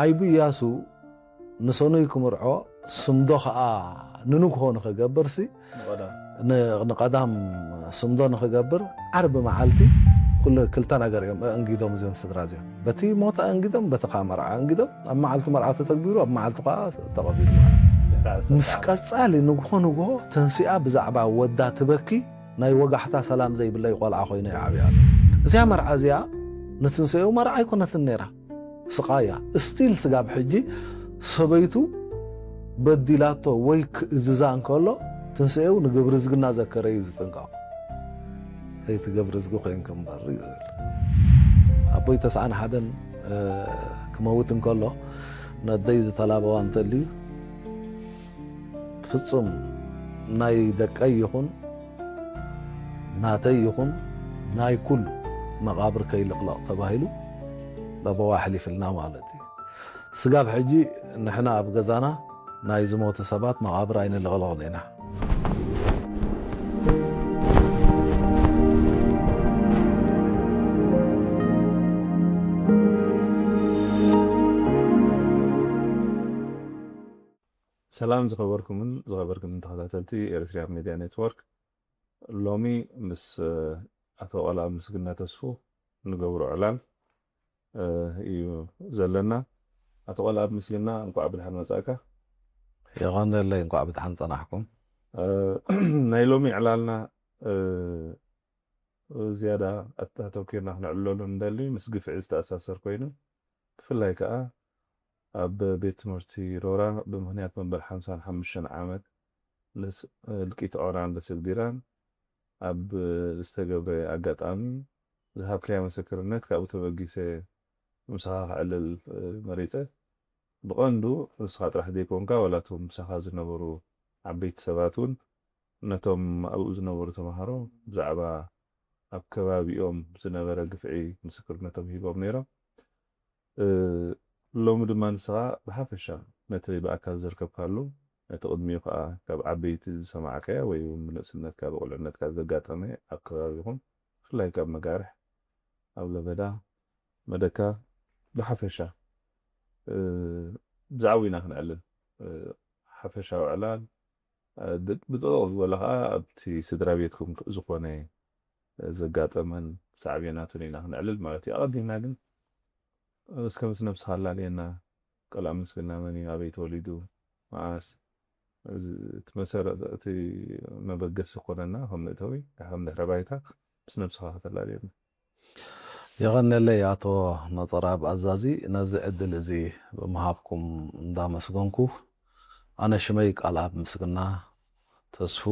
ዓይቡ እያሱ ንሰኑይ ክምርዖ፣ ስምዶ ኸኣ ንንግሆ ንኽገብርሲ፣ ንቐዳም። ን-፣ ንቐዳም ስምዶ ንኽገብር ዓርቢ መዓልቲ ኩሉ ክልተ ነገር እዮም ኣእንጊዶም እዚኦም ስድራ እዚኦም። በቲ ሞት ኣእንጊዶም፣ በቲ ኸኣ መርዓ ኣእንጊዶም፣ ኣብ መዓልቱ መርዓ ተተግቢሩ፣ ኣብ መዓልቱ ኸኣ ተቐቢሩ ማለት እዩ። ምስ ቀጻሊ ንግሆ ንግሆ ተንሲኣ ብዛዕባ ወዳ ትበኪ፣ ናይ ወጋሕታ ሰላም ዘይብለይ ቆልዓ ኮይነ ይዓብያ ኣሎ። እዚኣ መርዓ እዚኣ ንትንስኤኡ መርዓ ኣይኮነትን ነይራ። ስቓያ። ስቲል ስጋብ ሕጂ ሰበይቱ በዲላቶ ወይ ክእዝዛ እንከሎ፣ ትንስኤው ንግብሪ ዝግና ዘከረ እዩ ዝጥንቀቕ። ከይትገብሪ ዝጊ ኮይንኪ እምበር እዩ ዝብል። ኣቦይ ተስዓን ሓደን፣ እ፣ ክመውት እንከሎ፣ ነደይ ዝተላበዋ እንተልዩ፣ ፍጹም ናይ ደቀይ ይኹን ናተይ ይኹን ናይ ኩሉ መቓብር ከይልቕለቕ ተባሂሉ ለበዋ ኣሕሊፍልና ማለት እዩ። ስጋብ ሕጂ ንሕና ኣብ ገዛና ናይ ዝሞቱ ሰባት መቓብር ኣይንልቕልቕን ኢና። ሰላም ዝኸበርኩምን ዝኸበርክምን ተኸታተልቲ ኤርትሪያን ሜድያ ኔትወርክ፣ ሎሚ ምስ፣ እ፣ ኣቶ ቆልኣብ ምስግና ተስፉ ንገብሮ ዕላል፣ እ፣ እዩ ዘለና። ኣቶ ቆልኣብ ምስግና፣ እንኳዕ ብድሓን መጻእካ። የቐንየለይ፣ እንኳዕ ብድሓን ጸናሕኩም። እ፣ ናይ ሎሚ ዕላልና፣ እ፣ ዝያዳ ኣት-፣ ኣተኲርና ክነዕልለሉ እንደሊ ምስ ግፍዒ ዝተኣሳሰር ኮይኑ፣ ብፍላይ ከኣ ኣብ ቤት ትምህርቲ ሮራ ብምኽንያት መበል ሓምሳን ሓሙሽተን ዓመት ንስ-፣ እልቂት ኦራን በስል ዲራን ኣብ ዝተገብረ ኣጋጣሚ ዝሃብካዮ ምስክርነት ካብኡ ተበጊሰ ምሳኻ ክዕልል መሪጸ። ብቐንዱ ንስኻ ጥራሕ ዘይኮንካ፣ ዋላ እቶም ምሳኻ ዝነበሩ ዓበይቲ ሰባት እውን ነቶም ኣብኡ ዝነበሩ ተምሃሮ ብዛዕባ ኣብ ከባቢኦም ዝነበረ ግፍዒ ምስክርነቶም ሂቦም ነይሮም። እ፣ ሎሚ ድማ ንስኻ ብሓፈሻ ነቲ ብኣካል ዝርከብካሉ፣ ነቲ ቅድሚኡ ከኣ ካብ ዓበይቲ ዝሰማዕካዮ ወይ እውን ብንእስነትካ ብቁልዕነትካ ዘጋጠመ ኣብ ከባቢኹም፣ ብፍላይ ካብ መጋርሕ፣ ኣብ ለበዳ፣ መደካ ብሓፈሻ፣ እ፣ ብዛዕባኡ ኢና ክንዕልል። እ፣ ሓፈሻዊ ዕላል፣ እ፣ ብ-፣ ብጥቕቕ ዝበለ ከኣ ኣብቲ ስድራ ቤትኩም ክ-፣ ዝኾነ ዘጋጠመን ሳዕቤናቱን ኢና ክንዕልል ማለት እዩ። ኣቐዲምና ግን እስከ ምስ ነብስኻ ኣላልየና፣ ቆልኣብ ምስግና መን እዩ? ኣበይ ተወሊዱ? መዓስ? እዚ እቲ መሰረት፣ እቲ መበገሲ ክኾነና ከም መእተዊ፣ ከም ድሕረ ባይታ ምስ ነብስኻ ከተላልየና። የቐንየለይ ኣቶ ነጸራብ ኣዛዚ፣ ነዚ ዕድል እዚ ብምሃብኩም እንዳመስገንኩ፣ ኣነ ሽመይ ቃልኣብ ምስግና ተስፉ፣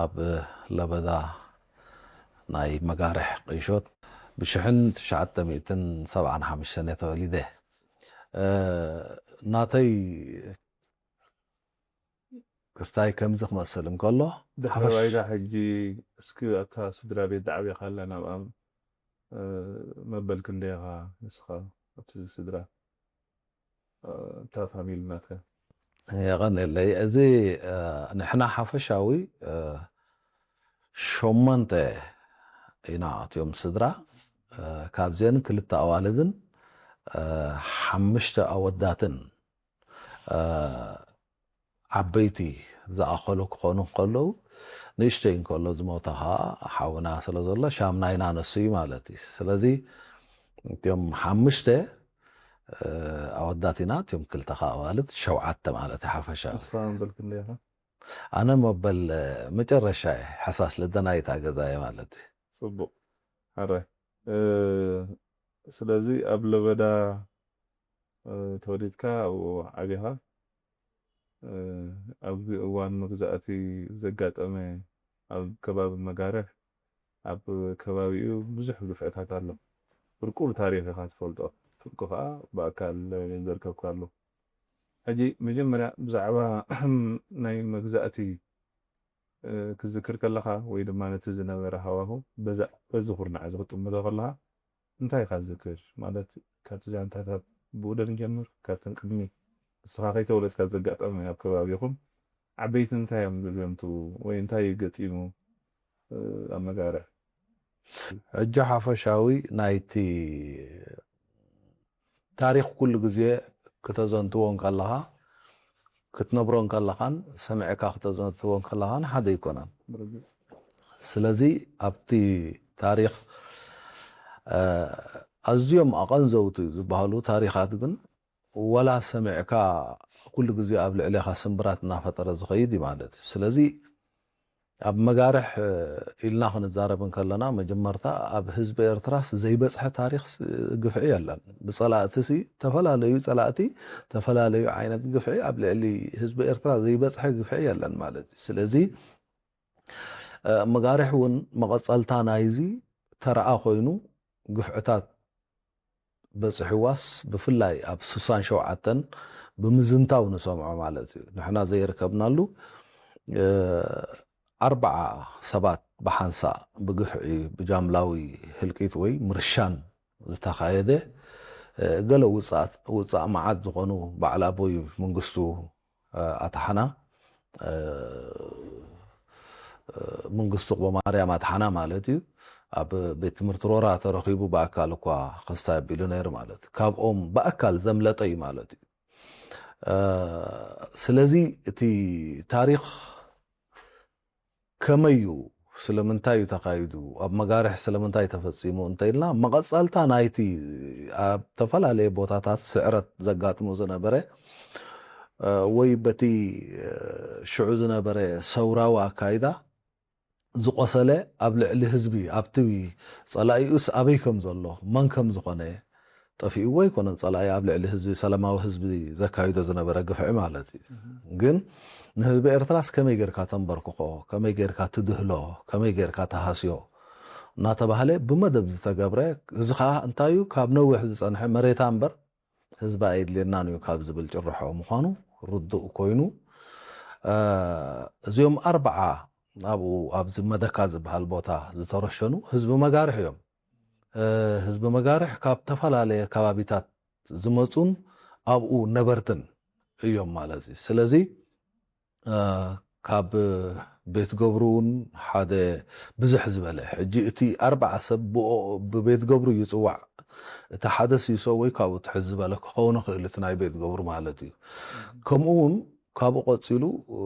ኣብ ለበዳ ናይ መጋርሕ ቅይሾት ብሽሕን ትሽዓተ ሚእትን ሰብዓን ሓሙሽተን እየ ተወሊደ። እ፣ ናተይ ክስታይ ከምዚ ክመስል እንከሎ፣ ድሕሪ ሓፈሽ- ባይታ ሕጂ እስኪ ኣብታ ስድራ ቤት ዝዓብኻላ ናብኣም፣ እ፣ መበል ክንደይ ኢኻ ንስኻ ኣብቲ ስድራ፣ እ፣ እታ ፋሚሊ ናትካ? የቐንየለይ። እዚ፣ እ፣ ንሕና ሓፈሻዊ፣ እ፣ ሸሞንተ ኢና እትዮም ስድራ። እ፣ ካብዘን ክልተ ኣዋልድን፣ እ፣ ሓሙሽተ ኣወዳትን፣ እ፣ ዓበይቲ ዝኣኸሉ ክኾኑ እንከለዉ፣ ንእሽተይ እንከሎ ዝሞተ ኸዓ ሓውና ስለ ዘሎ፣ ሻምናይና ንሱ እዩ ማለት እዩ። ስለዚ እትዮም ሓሙሽተ፣ እ፣ ኣወዳት ኢና፣ እትዮም ክልተ ኸዓ ኣዋልድ፣ ሸውዓተ ማለት እዩ ሓፈሻዊ። ንስኻ መበል ክንደይ ኢኻ? ኣነ መበል፣ እ፣ መጨረሻ እየ፣ ሓሳስ ልደናይታ ገዛ እየ ማለት እዩ። ጽቡቕ። ሕራይ። እ፣ ስለዚ ኣብ ለበዳ፣ እ፣ ተወሊድካ ኣብኡ ዓቢኻ፣ እ፣ ኣብዚ እዋን መግዛእቲ ዘጋጠመ ኣብ ከባቢ መጋርሕ፣ ኣብ ከባቢኡ ብዙሕ ግፍዕታት ኣሎ። ቁርቁር ታሪኽ ኢኻ ትፈልጦ። ፍርቁ ከኣ ብኣካል ዘርከብካ ኣሎ። ሕጂ መጀመርያ ብዛዕባ ናይ መግዛእቲ፣ እ፣ ክትዝክር ከለኻ ወይ ድማ ነቲ ዝነበረ ሃዋሁ በዛ፣ በዚ ኩርናዕ እዚ ክትጥምቶ ከለኻ እንታይ ኢኻ ትዝክር? ማለት ካብቲ ዛንታታት ብኡ ዶ ንጀምር? ካብተን ቅድሚ ንስኻ ከይተወለድካ ዘጋጠመ ኣብ ከባቢኹም ዓበይቲ እንታይ እዮም ዝዘምቱ ወይ እንታይ እዩ ገጢሙ፣ እ፣ ኣብ መጋርሕ? ሕጂ ሓፈሻዊ ናይቲ ታሪኽ ኩሉ ግዜ ክተዘንትዎ እንከለኻ፣ ክትነብሮ እንከለኻን ሰሚዕካ ክተዘንትዎ እንከለኻን ሓደ ኣይኮነን። ስለዚ ኣብቲ ታሪኽ፣ እ፣ ኣዝዮም ኣቐንዘውቲ ዝበሃሉ ታሪኻት ግን ዋላ ሰሚዕካ ኩሉ ግዜ ኣብ ልዕሌኻ ስምብራት እናፈጠረ ዝኸይድ እዩ ማለት እዩ። ስለዚ ኣብ መጋርሕ፣ እ፣ ኢልና ክንዛረብ እንከለና፣ መጀመርታ ኣብ ህዝቢ ኤርትራስ ዘይበጽሐ ታሪኽ ስ-፣ ግፍዒ የለን። ብጸላእቲ ሲ፣ ተፈላለዩ ጸላእቲ፣ ተፈላለዩ ዓይነት ግፍዒ፣ ኣብ ልዕሊ ህዝቢ ኤርትራ ዘይበጽሐ ግፍዒ የለን ማለት እዩ። ስለዚ፣ እ፣ መጋርሕ እውን መቐጸልታ ናይዚ ተረኣ ኮይኑ፣ ግፍዕታት በጽሕዋስ፣ ብፍላይ ኣብ ስሳን ሸውዓተን ብምዝንታው ንሰምዖ ማለት እዩ። ንሕና ዘይርከብናሉ፣ እ፣ ኣርብዓ ሰባት ብሓንሳእ ብግፍዒ፣ ብጃምላዊ ህልቂት ወይ ምርሻን ዝተኻየደ፣ እ፣ ገለ ውጻእ፣ ውጻእ መዓት ዝኾኑ በዓል ኣቦይ መንግስቱ፣ እ፣ ኣትሓና፣ እ፣ እ፣ መንግስቱ ቁበማርያም ኣትሓና ማለት እዩ። ኣብ ቤት ትምህርቲ ሮራ ተረኺቡ ብኣካል እኳ ክስታይ ኣቢሉ ነይሩ ማለት እዩ። ካብኦም ብኣካል ዘምለጠ እዩ ማለት እዩ። እ፣ ስለዚ እቲ ታሪኽ ከመይ እዩ፣ ስለምንታይ እዩ ተኻይዱ፣ ኣብ መጋርሕ ስለምንታይ ተፈጺሙ እንተ ኢልና፣ መቐጸልታ ናይቲ ኣብ ተፈላለየ ቦታታት ስዕረት ዘጋጥሙ ዝነበረ፣ እ፣ ወይ በቲ፣ እ፣ ሽዑ ዝነበረ ሰውራዊ ኣካይዳ ዝቖሰለ፣ ኣብ ልዕሊ ህዝቢ፣ ኣብቲ ጸላኢኡስ ኣበይ ከም ዘሎ፣ መን ከም ዝኾነ፣ ጠፊእዎ ኣይኮነን ጸላኢ ኣብ ልዕሊ ህዝቢ፣ ሰላማዊ ህዝቢ ዘካይዶ ዝነበረ ግፍዒ ማለት እዩ። ግን ንህዝቢ ኤርትራስ ከመይ ጌርካ ተንበርክኾ፣ ከመይ ጌርካ ትድህሎ፣ ከመይ ጌርካ ትሃስዮ እናተባህለ ብመደብ ዝተገብረ፣ እዚ ኸኣ እንታይ እዩ፣ ካብ ነዊሕ ዝጸንሐ መሬታ እምበር ህዝቢ ኣየድልየናን እዩ ካብ ዝብል ጭርሖ ምዃኑ ርዱእ ኮይኑ፣ እ፣ እዚኦም ኣርብዓ ኣብኡ ኣብዚ መደካ ዝበሃል ቦታ ዝተረሸኑ ህዝቢ መጋርሕ እዮም። እ፣ ህዝቢ መጋርሕ ካብ ተፈላለየ ከባቢታት ዝመጹን ኣብኡ ነበርትን እዮም ማለት እዩ። ስለዚ፣ እ፣ ካብ ቤት ገብሩ እውን ሓደ ብዝሕ ዝበለ፣ ሕጂ እቲ ኣርብዓ ሰብ ብኦ-፣ ብቤት ገብሩ ይጽዋዕ፣ እቲ ሓደ ሲሶ ወይ ካብኡ ትሕዝ ዝበለ ክኸውን ይኽእል፣ እቲ ናይ ቤት ገብሩ ማለት እዩ። ከምኡ እውን ካብኡ ቀጺሉ፣ እ፣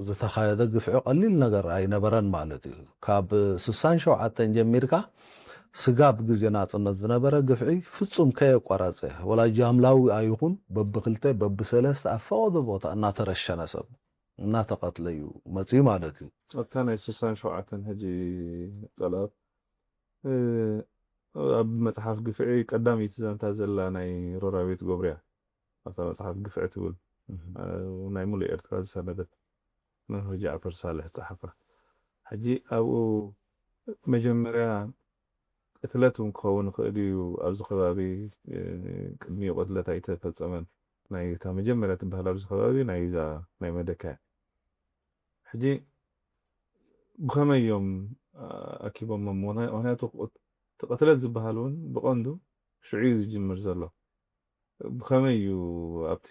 ዝተኻየደ ግፍዒ ቀሊል ነገር ኣይነበረን ማለት እዩ። ካብ ስሳን ሸውዓተን ጀሚርካ ስጋብ ግዜ ናጽነት ዝነበረ ግፍዒ ፍጹም ከየቋረጸ፣ ወላ ጃምላዊ ኣይኹን፣ በብክልተ በብሰለስተ ኣብ ፈቐዶ ቦታ እናተረሸነ ሰብ እናተቐትለ እዩ መጺኡ ማለት እዩ። ኣብታ ናይ ስሳን ሸውዓተን ሕጂ ጠለብ፣ እ፣ ኣብ መጽሓፍ ግፍዒ ቀዳመይቲ ዛንታ ዘላ ናይ ሮራቤት ጎብርያ፣ ኣብታ መጽሓፍ ግፍዒ ትብል፣ እ፣ ናይ ሙሉእ ኤርትራ ዝሰነደት፣ መምህር ጃዕፈር ሳልሕ ዝጸሓፋ። ሕጂ ኣብኡ መጀመርያ ቅትለት እውን ክኸውን ይኽእል እዩ። ኣብዚ ከባቢ፣ እ፣ ቅድሚኡ ቅትለት ኣይተፈጸመን። ናይ እታ መጀመርያ ትበሃል ኣብዚ ከባቢ ናይ እዛ ናይ መደካ እያ። ሕጂ ብኸመይ እዮም፣ ኣ-፣ ኣኪቦሞም? ምኽንያ-፣ ምኽንያቱ እቲ ቅትለት ዝበሃል እውን ብቐንዱ ሽዑ እዩ ዝጅምር ዘሎ። ብኸመይ እዩ ኣብቲ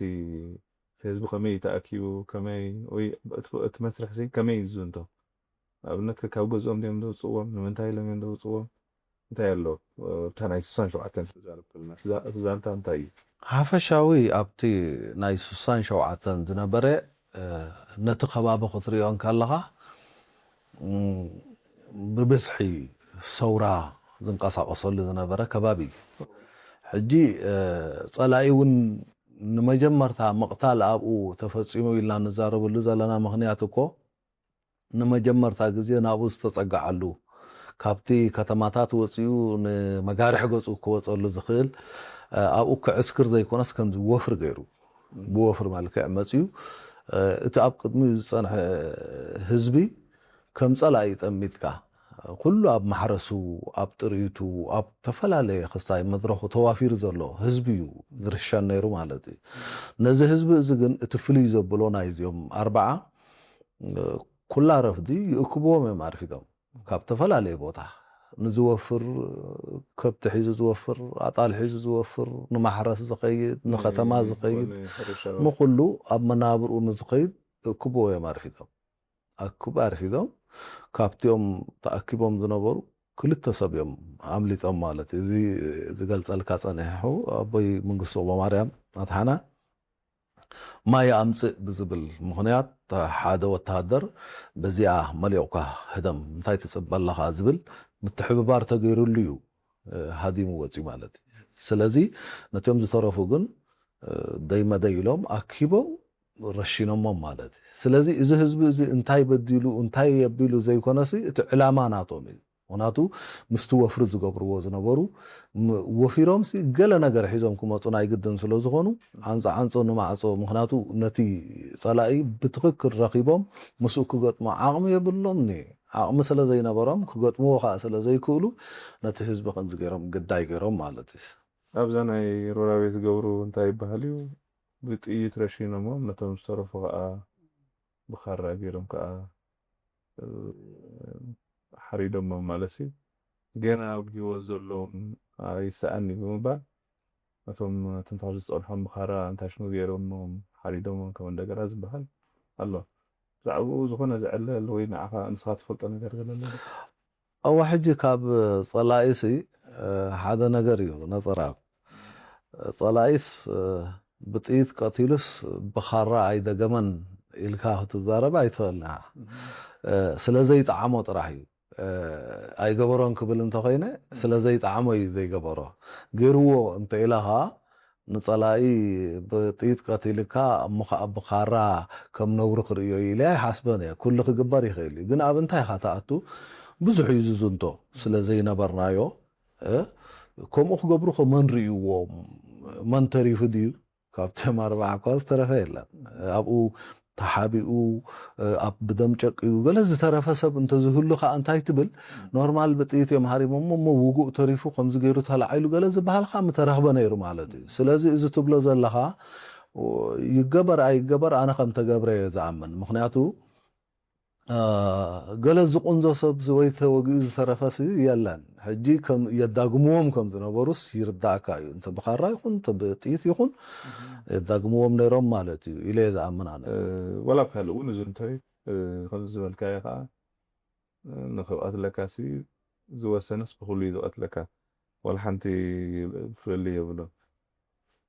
ህዝቢ ከመይ እዩ ተኣኪቡ? ከመይ ወይ እቲ፣ እቲ መስርሕ ሲ ከመይ እዩ ዝዝንቶ? ኣብነት ከ ካብ ገዝኦም ድዮም ዘውጽዎም? ንምንታይ ኢሎም እዮም ዘውጽዎም? እንታይ ኣሎ? እታ ናይ ስሳን ሸውዓተን ትዛረብ ከለና፣ እዛ፣ እዛ ዛንታ እንታይ እዩ? ሓፈሻዊ ኣብቲ ናይ ስሳን ሸውዓተን ዝነበረ፣ እ፣ ነቲ ከባቢ ክትሪኦ እንከለኻ፣ እም፣ ብብዝሒ ሰውራ ዝንቀሳቐሰሉ ዝነበረ ከባቢ እዩ። ሕጂ፣ እ፣ ጸላኢ እውን ንመጀመርታ ምቕታል ኣብኡ ተፈጺሙ ኢልና ንዛረበሉ ዘለና ምኽንያት እኮ፣ ንመጀመርታ ግዜ ናብኡ ዝተጸግዓሉ፣ ካብቲ ከተማታት ወጺኡ ንመጋርሕ ገጹ ክወጸሉ ዝኽእል፣ እ፣ ኣብኡ ክዕስክር ዘይኮነስ ከምዚ ወፍሪ ገይሩ፣ ብወፍሪ መልክዕ መጺኡ፣ እ፣ እቲ ኣብ ቅድሚኡ ዝጸንሐ ህዝቢ ከም ጸላኢ ጠሚትካ፣ ኩሉ ኣብ ማሕረሱ፣ ኣብ ጥሪቱ፣ ኣብ ተፈላለየ ክስታይ መድረኹ ተዋፊሩ ዘሎ ህዝቢ እዩ ዝርሸን ነይሩ ማለት እዩ። ነዚ ህዝቢ እዚ ግን እቲ ፍልይ ዘብሎ ናይዚኦም ኣርብዓ፣ እ፣ ኩላ ረፍዲ ይእክብዎም እዮም ኣርፊዶም። ካብ ተፈላለየ ቦታ ንዝወፍር፣ ከብቲ ሒዙ ዝወፍር፣ ኣጣል ሒዙ ዝወፍር፣ ንማሕረስ ዝኸይድ፣ ንኸተማ ዝኸይድ፣ ንሕርሻ ንኹሉ ኣብ መናብርኡ ንዝኸይድ ይእክብዎ እዮም ኣርፊዶም። ኣክቡ ኣርፊዶም፣ ካብቲኦም ተኣኪቦም ዝነበሩ ክልተ ሰብ እዮም ኣምሊጦም ማለት እዩ። እዚ ዝገልጸልካ ጸኒሑ ኣቦይ መንግስቱ ማርያም ኣትሓና ማይ ኣምጽእ ብዝብል ምኽንያት ሓደ ወተሃደር በዚኣ መሊቑካ ህደም እንታይ ትጽበ ኣለኻ ዝብል ምትሕብባር ተገይሩሉ እዩ ሃዲሙ ወፂኡ ማለት እዩ። ስለዚ ነቲኦም ዝተረፉ ግን ደይ መደይ ኢሎም ኣኪቦም ረሺኖሞም ማለት እዩ። ስለዚ እዚ ህዝቢ እዚ እንታይ በዲሉ እንታይ የቢሉ ዘይኮነሲ እቲ ዕላማ ናቶም እዩ። ምክንያቱ ምስቲ ወፍሪ ዝገብርዎ ዝነበሩ ወፊሮምሲ ገለ ነገር ሒዞም ክመፁ ናይ ግድን ስለ ዝኾኑ ዓንፃ ዓንፆ ንማዕፆ ምክንያቱ ነቲ ፀላኢ ብትኽክል ረኺቦም ምስኡ ክገጥሙ ዓቕሚ የብሎም ኒ ዓቕሚ ስለ ዘይነበሮም ክገጥምዎ ከዓ ስለ ዘይክእሉ ነቲ ህዝቢ ከምዚ ገይሮም ግዳይ ገይሮም ማለት እዩ። ኣብዛ ናይ ሮራቤት ገብሩ እንታይ ይበሃል እዩ ብጥይት ረሺኖሞም ነቶም ዝተረፉ ከዓ ብኻራ ገይሮም ከዓ ሓሪዶሞም ማለት እዩ። ገና ኣብ ህይወት ዘለዎም ኣይሰኣን እዩ ብምባል እቶም ትንፋሽ ዝፀንሖም ብኻራ እንታሽሙ ገይሮሞም ሓሪዶሞም ከም እንደገና ዝበሃል ኣሎ። ብዛዕባኡ ዝኾነ ዝዕለል ወይ ንዓኻ ንስኻ ትፈልጦ ነገር ገለ ኣሎ? እዋ ሕጂ ካብ ፀላኢሲ ሓደ ነገር እዩ ነፀራብ ፀላኢስ ብጥይት ቀቲሉስ ብኻራ ኣይደገመን ኢልካ ክትዛረብ ኣይትኽእልና። ስለ ዘይጠዓሞ ጥራሕ እዩ። ኣይገበሮን ክብል እንተኾይነ ስለ ዘይጠዓሞ እዩ ዘይገበሮ። ገይርዎ እንተ ኢላ ኸዓ ንፀላኢ ብጥይት ቀቲልካ እሞ ኸዓ ብኻራ ከም ነውሪ ክርእዮ ኢለ ኣይሓስበን እየ። ኩሉ ክግበር ይኽእል እዩ። ግን ኣብ እንታይ ኢኻ ትኣቱ? ብዙሕ እዩ ዝዝንቶ ስለ ዘይነበርናዮ። ከምኡ ክገብሩ ከ መን ርእይዎም? መን ተሪፉ ድዩ? ካብቶም ኣርባዓ እኳ ዝተረፈ የለን። ኣብኡ ተሓቢኡ ኣብ ብደም ጨቂዩ ገለ ዝተረፈ ሰብ እንተዝህሉ ከዓ እንታይ ትብል ኖርማል ብጥይት እዮም ሃሪሞሞ እሞ ውጉእ ተሪፉ ከምዚ ገይሩ ተላዒሉ ገለ ዝበሃል ከዓ ምተረኽበ ነይሩ ማለት እዩ። ስለዚ እዚ ትብሎ ዘለኻ ይገበር ኣይገበር ኣነ ከም ተገብረ እየ ዝኣምን። ምክንያቱ ገለ ዝቁንዞ ሰብ ወይ ተወጊኡ ዝተረፈስ የለን። ሕጂ ከም የዳግምዎም ከም ዝነበሩስ ይርዳእካ እዩ። እንተ ብኻራ ይኹን እንተ ብጥይት ይኹን የዳግምዎም ነይሮም ማለት እዩ ኢለ እየ ዝኣምን ኣነ። ወላ ኣብ ካልእ እውን እዝንቶይ ከምዚ ዝበልካዮ ከዓ ንክብኣትለካሲ ዝወሰነስ ብኩሉ እዩ ዝቐትለካ። ዋላ ሓንቲ ፍልልይ የብሉን።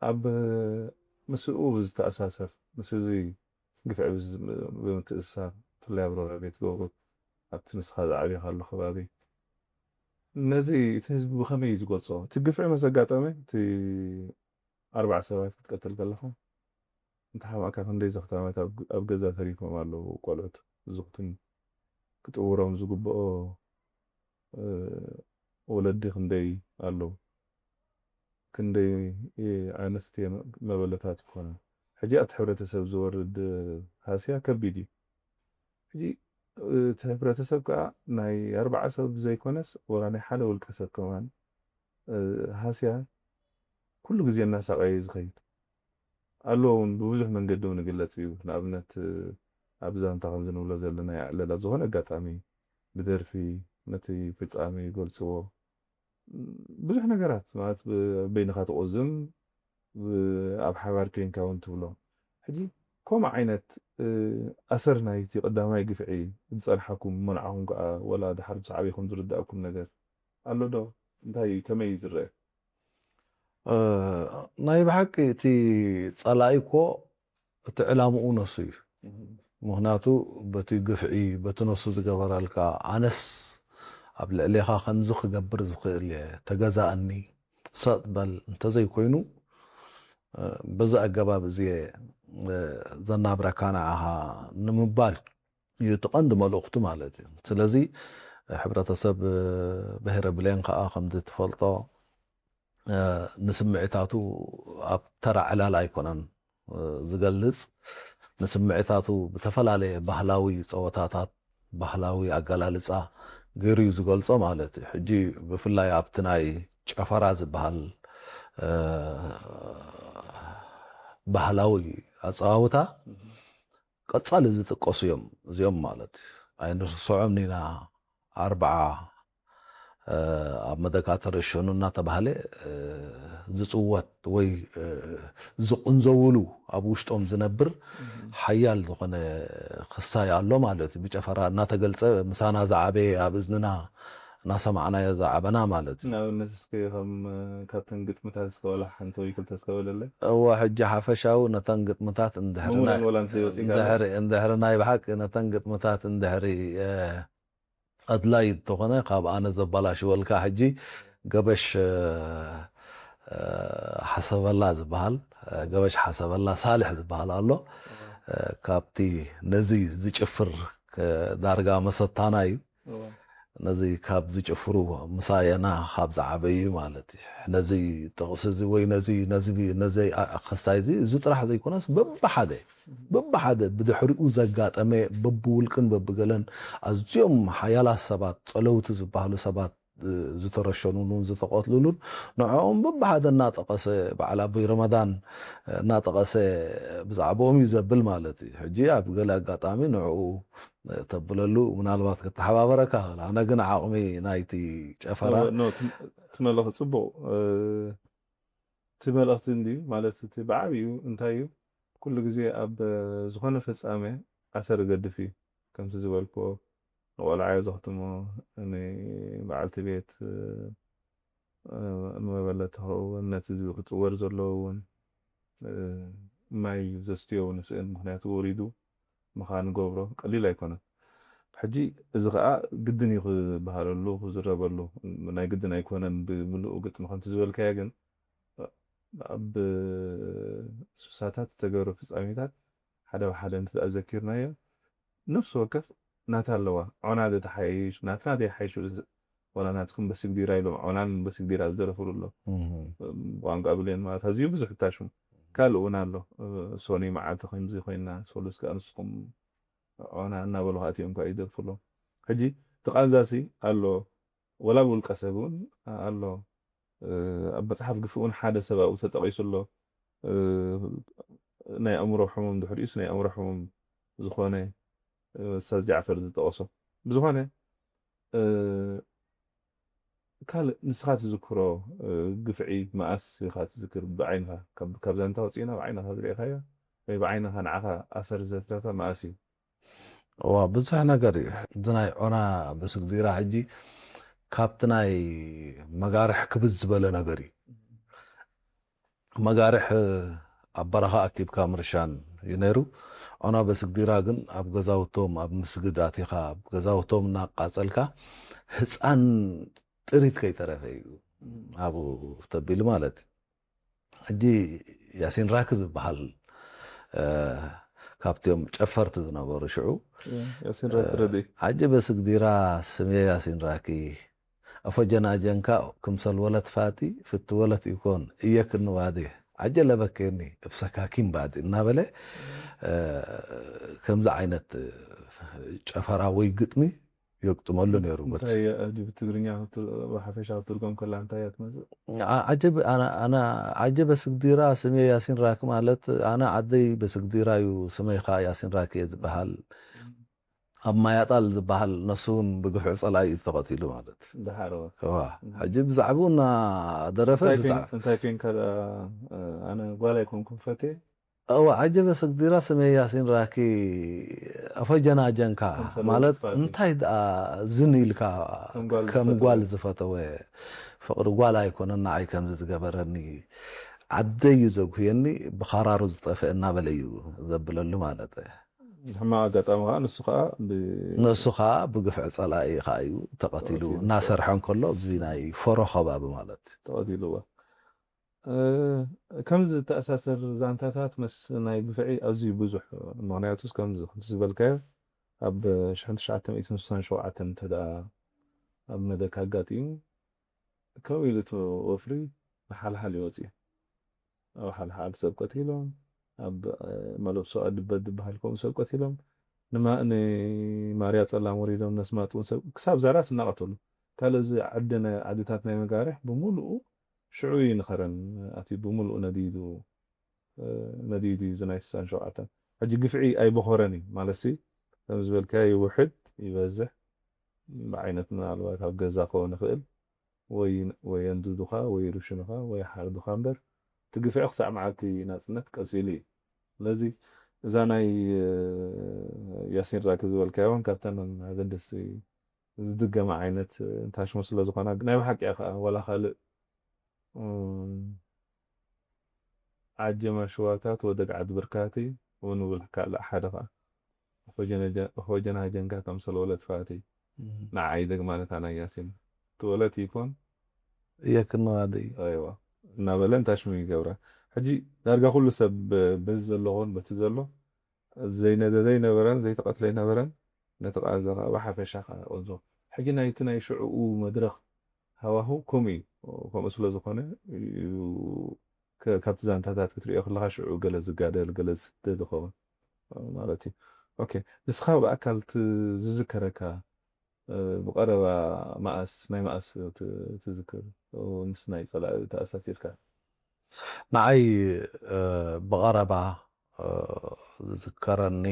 ኣብ ምስኡ ብዝተኣሳሰር ምስ እዚ ግፍዒ ብምትእስሳር ብፍላይ ኣብ ሮራ ቤት ገብሩ ኣብቲ ንስኻ ዝዓብየኻሉ ከባቢ ነዚ እቲ ህዝቢ ብኸመይ እዩ ዝገልፆ? እቲ ግፍዒ መስ ኣጋጠመ እቲ ኣርባዓ ሰባት ክትቀትል ከለኻ እንተሓማቕካ ክንደይ ዘኽታማት ኣብ ገዛ ተሪፎም ኣለዉ ቆልዑት ዝኽትም ክጥውሮም ዝግብኦ ወለዲ ክንደይ ኣለዉ። ክንደይ ኣንስቲ መበለታት ይኮና። ሕጂ ኣብቲ ሕብረተሰብ ዝወርድ ሃስያ ከቢድ እዩ። ሕጂ እቲ ሕብረተሰብ ከዓ ናይ ኣርባዓ ሰብ ዘይኮነስ ወላ ናይ ሓደ ውልቀ ሰብ ከማን ሃስያ ኩሉ ግዜ እናሳቀየ ዝኸይድ ኣሎ እውን ብብዙሕ መንገዲ እውን ይግለፅ እዩ። ንኣብነት ኣብ ዛንታ ከምዚ ንብሎ ዘለና ይዕለል ኣብ ዝኾነ ኣጋጣሚ ብደርፊ ነቲ ፍፃሚ ይገልፅዎ። ብዙሕ ነገራት ማለት በይንኻ ትቆዝም ኣብ ሓባር ኮይንካ እውን ትብሎ። ሕጂ ከምኡ ዓይነት ኣሰር ናይቲ ቀዳማይ ግፍዒ ዝፀንሓኩም መናዕኹም ከዓ ወላ ድሓር ብሳዕቤኩም ዝርዳእኩም ነገር ኣሎ ዶ? እንታይ ከመይ እዩ ዝረአ? ናይ ብሓቂ እቲ ፀላኢ እኮ እቲ ዕላምኡ ነሱ እዩ። ምኽንያቱ በቲ ግፍዒ በቲ ነሱ ዝገበረልካ ኣነስ ኣብ ልዕሌኻ ከምዚ ክገብር ዝኽእል እየ ተገዛእኒ ሰጥ በል እንተዘይኮይኑ በዚ ኣገባብ እዚ እየ ዘናብረካ ንዓኻ ንምባል እዩ እቲ ቀንዲ መልእኽቱ ማለት እዩ። ስለዚ ሕብረተሰብ ብሄረ ብሌን ከዓ ከምዚ ትፈልጦ ንስምዒታቱ ኣብ ተራ ዕላል ኣይኮነን ዝገልፅ፣ ንስምዒታቱ ብተፈላለየ ባህላዊ ፀወታታት፣ ባህላዊ ኣገላልፃ ገይሩ እዩ ዝገልፆ ማለት እዩ። ሕጂ ብፍላይ ኣብቲ ናይ ጨፈራ ዝበሃል ባህላዊ ኣፀዋውታ ቀፃሊ ዝጥቀሱ እዮም እዚኦም ማለት እዩ። ኣይንርስዖም ኢና ኣርብዓ ኣብ መደካተሪ ሸኑ እናተባህለ ዝፅወት ወይ ዝቕንዘውሉ ኣብ ውሽጦም ዝነብር ሓያል ዝኾነ ክስታይ ኣሎ ማለት እዩ። ብጨፈራ እናተገልፀ ምሳና ዝዓበየ ኣብ እዝንና እናሰማዕናዮ ዝዓበና ማለት እዩ። ንኣብነት እስኪ ከም ካብተን ግጥምታት እስከ ዋላ ሓንቲ ወይ ክልተ እስከ በለለይ። እወ፣ ሕጂ ሓፈሻዊ ነተን ግጥምታት እንድሕሪ ምሙላን ናይ- ዋላ እንተዘይወፂእካ እንድሕሪ እንድሕሪ ናይ ብሓቂ ነተን ግጥምታት እንድሕሪ እ፣ ኣድላይ እንተኾነ ካብ ኣነ ዘባላሽወልካ ሕጂ ገበሽ እ፣ እ፣ ሓሰበላ ዝበሃል እ፣ ገበሽ ሓሰበላ ሳልሕ ዝበሃል ኣሎ እ፣ ካብቲ ነዚ ዝጭፍር እ፣ ዳርጋ መሰታና እዩ። ነዚ ካብ ዝጭፍሩ ምሳየና ካብ ዝዓበዩ ማለት እዩ። ነዚ ጥቕሲ እዚ ወይ ነዚ ነዚ ነዚ ኣኸስታይ እዚ እዚ ጥራሕ ዘይኮነስ በብሓደ በብሓደ ብድሕሪኡ ዘጋጠመ በብውልቅን በብገለን ኣዝዮም ሓያላት ሰባት ጸለውቲ ዝበሃሉ ሰባት እ፣ ዝተረሸኑሉን ዝተቐትሉሉን ንዕኦም በብሓደ እናጠቐሰ በዓል ኣቦይ ረመዳን እናጠቐሰ ብዛዕባኦም እዩ ዘብል ማለት እዩ። ሕጂ ኣብ ገለ ኣጋጣሚ ንዕኡ ተብለሉ ምናልባት ክተሓባበረካ ክእል። ኣነ ግን ዓቕሚ ናይቲ ጨፈራ ኖ፣ ኖ፣ እቲ እቲ መልእኽቲ ፅቡቕ እ፣ እቲ መልእኽቲ እንድዩ ማለት እቲ ብዓብዩ እንታይ እዩ ኩሉ ግዜ ኣብ ዝኾነ ፍፃሜ ኣሰር ይገድፍ እዩ። ከምቲ ዝበልክዎ ንቆልዓ እየ ዘኽትሞ፣ ንበዓልቲ ቤት እ፣ ንመበለቲ ክኸውን ነቲ እዚ ክፅወር ዘለዎ እውን እ፣ ማይ ዘስትዮ እውን ስእን ምክንያቱ ወሪዱ ምኻ ንገብሮ ቀሊል ኣይኮነን። ሕጂ እዚ ከዓ ግድን እዩ ክበሃለሉ ክዝረበሉ ናይ ግድን ኣይኮነን ብምልኡ ግጥሚ ከምቲ ዝበልካዮ ግን ኣብ ስሳታት ዝተገብረ ፍፃሜታት ሓደ ብሓደ እንተ ዘኪርናዮ ነፍሲ ወከፍ ናታ ኣለዋ ዖና ዶ ተሓይሽ ናትና ዶ ይሓይሽ ዋላ ናትኩም በስግዲራ ኢሎም ዖናን በስግዲራ ዝደረፍሉ ኣሎ እህ። ብቋንቋ ብሌን ማለት ኣዝዩ ብዙሕ እታሽሙ ካልእ እውን ኣሎ ሶኒ መዓልቲ ከምዚ ኮይና ሶሉስ ከዓ ንስኹም ዖና እናበሉ ከዓ እቲኦም ከዓ ይደርፉ ኣለዉ ሕጂ እቲ ቃንዛሲ ኣሎ ወላ ብውልቀ ሰብ እውን ኣሎ ኣብ መፅሓፍ ግፊ እውን ሓደ ሰብ ኣብኡ ተጠቂሱ ኣሎ ናይ ኣእምሮ ሕሙም ድሕሪኡስ ናይ ኣእምሮ ሕሙም ዝኾነ ኡስታዝ ጃዕፈር ዝጠቐሶ ብዝኾነ ካልእ ንስኻ ትዝክሮ ግፍዒ መኣስ ኢኻ ትዝክር ብዓይንኻ ካብ ዛንታ ወፂእና ብዓይንኻ ዝሪእኻዮ ወይ ብዓይንኻ ንዓኻ ኣሰር ዘትረፈ መኣስ እዩ እዋ ብዙሕ ነገር እዩ እዚ ናይ ዖና ብስግዲራ ሕጂ ካብቲ ናይ መጋርሕ ክብዝ ዝበለ ነገር እዩ መጋርሕ ኣብ በረኻ ኣኪብካ ምርሻን እዩ ነይሩ ዖና በስግዲራ ግን ኣብ ገዛውቶም ኣብ ምስግድ ኣቲኻ ኣብ ገዛውቶም እናቃፀልካ ህፃን ጥሪት ከይተረፈ እዩ ኣብኡ ተቢሉ ማለት እዩ ሕጂ ያሲን ራኪ ዝበሃል ካብቲኦም ጨፈርቲ ዝነበሩ ሽዑ ያሲን ራኪ ረዲ ዓጀበ ስግዲራ ስሜ ያሲን ራኪ ኣፎጀናጀንካ ክምሰል ወለት ፋቲ ፍቲ ወለት ይኮን እየ ክንባዴ ዓጀ ለበኬኒ እብሰካኪም ባዲ እናበለ ከምዚ ዓይነት ጨፈራ ወይ ግጥሚ የግጥመሉ ነይሩ። እንታይ እያ ሕጂ ብትግርኛ ክትር- ብሓፈሻ ክትርጎም ከላ እንታይ እያ ትመስል? ዓ- ዓጀብ ኣና- ኣና ዓጀበ ስግዲራ ስሜ ያሲን ራክ ማለት ኣነ ዓደይ በስግዲራ እዩ ስመይ ኸዓ ያሲን ራክ እየ ዝበሃል ኣብ ማያጣል ዝበሃል ነሱ እውን ብግፍዒ ጸላኢ እዩ ተቐቲሉ ማለት ደሓር እወ። እዋ ሕጂ ብዛዕባኡ እናደረፈ እንታይ ብዛዕ ኮይን- እንታይ ኮይንካ ደኣ፣ ኣነ ጓል ኣይኮንኩን ፈትየ እዋ ዓጀበ ሰግዲራ ስመይ ያሲን ራኪ ኣፈጀናጀንካ ከም ሰለስተ ማለት ፋቲ። እንታይ ደኣ ዝን ኢልካ ከም ጓል ከም ዝፈተወ። ጓል ዝፈተወ ፍቕሪ ጓል ኣይኮነን ንዓይ ከምዚ ዝገበረኒ ዓደይ እዩ ዘጉህየኒ ብኻራሩ ዝጠፍአ እናበለ እዩ ዘብለሉ ማለት ሕማቕ ኣጋጣሚ ከዓ ንሱ ከዓ ብ- ነሱ ከዓ ብግፍዒ ፀላኢ ከዓ እዩ ተቐቲሉ ተቐቲሉ። እናሰርሐ እንከሎ ኣብዚ ናይ ፎሮ ከባቢ ማለት ተቐቲሉ እዋ እ፣ ከምዚ ዝተኣሳሰር ዛንታታት መስ ናይ ግፍዒ ኣዝዩ ብዙሕ ምክንያቱስ ከምዚ ከምቲ ዝበልካዮ ኣብ ሽሕን ትሽዓተ ሚእትን ስሳን ሸውዓተን እንተ ደኣ ኣብ መደክ ኣጋጢሙ ከምኡ ኢሉ እቲ ወፍሪ ብሓልሓል ይወፅእ ኣብ ሓልሓል ሰብ ቀቲሎም ኣብ መለብሶ ኣድበት ዝበሃል ከምኡ ሰብ ቀቲሎም ንማርያ ፀላም ወሪዶም ነስማጥውን ሰብ ክሳብ ዛራስ እናቐተሉ ካልእ እዚ ዓዲ ናይ ዓድታት ናይ መጋርሕ ብምሉኡ ሽዑ እዩ ንኸረን ኣትዩ ብምሉኡ ነዲዱ ነዲዱ እዩ እዚ ናይ ስሳን ሸውዓተን ሕጂ ግፍዒ ኣይበኾረን እዩ ማለትሲ ከም ዝበልካዮ ይውሕድ ይበዝሕ ብዓይነት ምናልባት ኣብ ገዛ ክኸውን ይኽእል ወይ ወይ የንድዱኻ ወይ ይርሽኑኻ ወይ ይሓርዱኻ እምበር እቲ ግፍዒ ክሳዕ መዓልቲ ናፅነት ቀፂሉ እዩ ስለዚ እዛ ናይ ያሲን ራኪ ዝበልካዮ እውን ካብተን ኣገደስቲ ዝድገመ ዓይነት እንታሽሙ ስለ ዝኾና፣ ናይ ብሓቂ እያ ከኣ፣ ወላ ካልእ፣ እም፣ ዓጀመ ሽዋታት ወደግ ዓድ ብርካቲ እውን ውል ካልእ ሓደ ከኣ። ሆጀነ ጀ-፣ ሆጀን ሃጀንካ ከም ሰለወለት ፋቲ። እም። ንዓይ ደግ ማለት ኣና ያሲን። ትወለት ይኮን? እየ ክንዋደይ። ኣይዋ። እናበለ እንታሽሙ ይገብራ። ሕጂ ዳርጋ ኩሉ ሰብ በዚ ዘለዎን በቲ ዘሎ ዘይነደደ ኣይነበረን፣ ዘይተቐትለ ኣይነበረን። ነቲ ቃንዛ ከኣ ብሓፈሻ ከኣ ቆንዞ። ሕጂ ናይቲ ናይ ሽዕኡ መድረኽ ሃዋሁ ከምኡ እዩ። ከምኡ ስለ ዝኾነ እዩ ከ-፣ ካብቲ ዛንታታት ክትሪኦ ከለኻ ሽዑ ገለ ዝጋደል፣ ገለ ዝስደድ ይኸውን ማለት እዩ። ኦኬ፣ ንስኻ ብኣካል ት-፣ ዝዝከረካ፣ እ፣ ብቐረባ መኣስ፣ ናይ መኣስ ት-፣ ትዝክር? እ፣ ምስ ናይ ጸላኢ ተኣሳሲርካ? ንዓይ፣ እ፣ ብቐረባ፣ እ፣ ዝዝከረኒ፣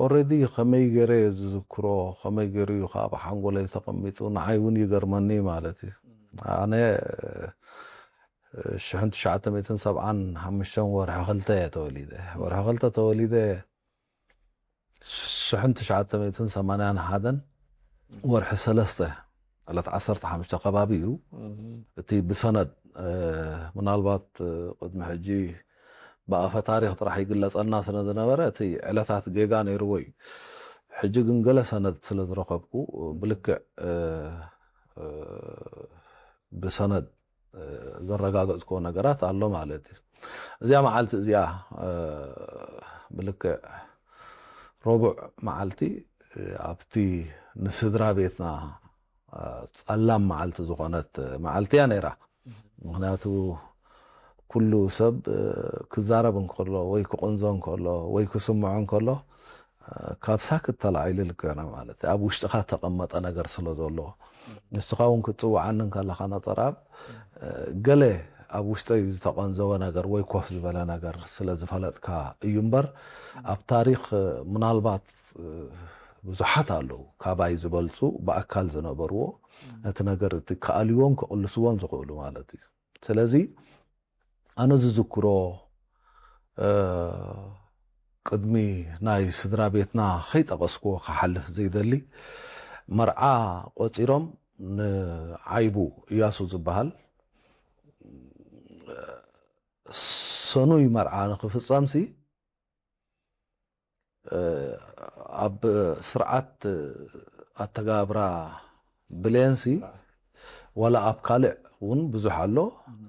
ኦልሬዲ ከመይ ገይረ ዝዝክሮ፣ ከመይ ገይሩ እዩ ካብ ሓንጎለይ ተቐሚጡ፣ ንዓይ እውን ይገርመኒ ማለት እዩ። ኣነ፣ እ፣ ሽሕን ትሽዓተ ሚእትን ሰብዓን ሓሙሽተን ወርሒ ክልተ እየ ተወሊደ። ወርሒ ክልተ ተወሊደ፣ ሽሕን ትሽዓተ ሚእትን ሰማንያን ሓደን ወርሒ ሰለስተ ዕለት ዓሰርተ ሓሙሽተ ከባቢ እዩ። እም። እቲ ብሰነድ፣ እ፣ ምናልባት፣ እ፣ ቅድሚ ሕጂ ብኣፈ ታሪኽ ጥራሕ ይግለጸልና ስለ ዝነበረ እቲ ዕለታት ጌጋ ነይርዎ እዩ። ሕጂ ግን ገለ ሰነድ ስለ ዝረኸብኩ ብልክዕ፣ እ፣ እ፣ ብሰነድ፣ እ፣ ዘረጋገጽክዎ ነገራት ኣሎ ማለት እዩ። እዚኣ መዓልቲ እዚኣ፣ እ፣ ብልክዕ ረቡዕ መዓልቲ፣ እ፣ ኣብቲ ንስድራ ቤትና፣ እ፣ ጸላም መዓልቲ ዝኾነት መዓልቲ እያ ነይራ። ምኽንያቱ ኩሉ ሰብ፣ እ፣ ክዛረብ እንከሎ ወይ ክቕንዞ እንከሎ ወይ ክስምዖ እንከሎ፣ እ፣ ካብ ሳክት ተላዒሉ ልክዕና ማለት እዩ። ኣብ ውሽጥኻ ተቐመጠ ነገር ስለ ዘሎ፣ ንስኻ እውን ክትጽውዓኒ እንከለኻ ነጸራብ፣ እ፣ ገለ ኣብ ውሽጠይ ዝተቐንዘወ ነገር ወይ ኮፍ ዝበለ ነገር ስለ ዝፈለጥካ እዩ እምበር፣ ኣብ ታሪኽ፣ እ፣ ምናልባት፣ እ፣ ብዙሓት ኣለዉ ካባይ ዝበልጹ ብኣካል ዝነበርዎ፣ ነቲ ነገር እቲ ክኣልይዎን ክቕልስዎን ዝኽእሉ ማለት እዩ። ስለዚ ኣነ ዝዝክሮ፣ እ፣ ቅድሚ ናይ ስድራ ቤትና ከይጠቐስክዎ ክሓልፍ ዘይደሊ፣ መርዓ ቆጺሮም ንዓይቡ እያሱ ዝበሃል ሰኑይ መርዓ ንኽፍጸምሲ፣ እ፣ ኣብ ስርዓት ኣተጋብራ ብሌንሲ ዋላ ኣብ ካልእ እውን ብዙሕ ኣሎ።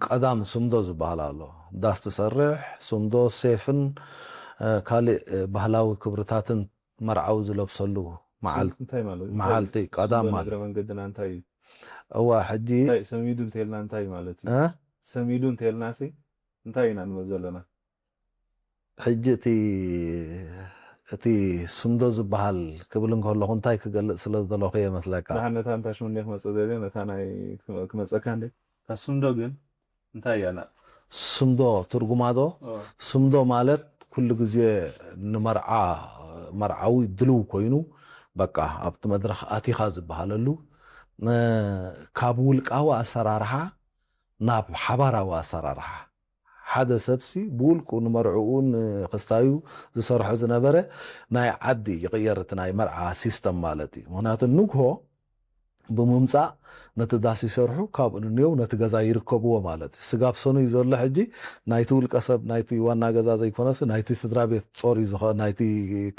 ቀዳም ስምዶ ዝበሃል ኣሎ። ዳስ ትሰርሕ፣ ስምዶ፣ ሴፍን፣ እ፣ ካልእ፣ እ፣ ባህላዊ ክብርታትን መርዓዊ ዝለብሰሉ መዓል-፣ እንታይ ማለት እዩ? መዓልቲ ቀዳም ስምዶ ማለት። እግረ መንገድና እንታይ እዩ? እዋ፣ ሕጂ እንታይ ሰሚዱ እንተልና እንታይ ማለት እዩ? እ? ሰሚዱ እንተልናሲ እንታይ ኢና ንብል ዘለና? ሕጂ እቲ፣ እቲ ስምዶ ዝበሃል ክብል እንከለኹ እንታይ ክገልጽ ስለ ዝደለኹ እየ መስለካ? ደሓን ነታ እንታ ሽሙ እንደ ክመጽእ ደልየ፣ ነታ ናይ ክመ-፣ ክመጸካ እንደ። እታ ስምዶ ግን እንታይ እያ? ና-፣ ስምዶ ትርጉማ ዶ? ኦ። ስምዶ ማለት ኩሉ ግዜ ንመርዓ፣ መርዓዊ ድልው ኮይኑ በቃ ኣብቲ መድረኽ ኣቲኻ ዝበሃለሉ፣ ነ-፣ ካብ ውልቃዊ ኣሰራርሓ ናብ ሓባራዊ ኣሰራርሓ፣ ሓደ ሰብሲ ብውልቁ ንመርዕኡ ንክስታዩ ዝሰርሖ ዝነበረ ናይ ዓዲ ይቕየር፣ እቲ ናይ መርዓ ሲስተም ማለት እዩ። ምኽንያቱ ንግሆ ብምምጻእ ነቲ ዳስ ይሰርሑ፣ ካብኡ ንንየው ነቲ ገዛ ይርከብዎ ማለት እዩ። ስጋብ ሰኑይ ዘሎ ሕጂ ናይቲ ውልቀ ሰብ፣ ናይቲ ዋና ገዛ ዘይኮነስ ናይቲ ስድራ ቤት ጾር እዩ ዝኸ-፣ ናይቲ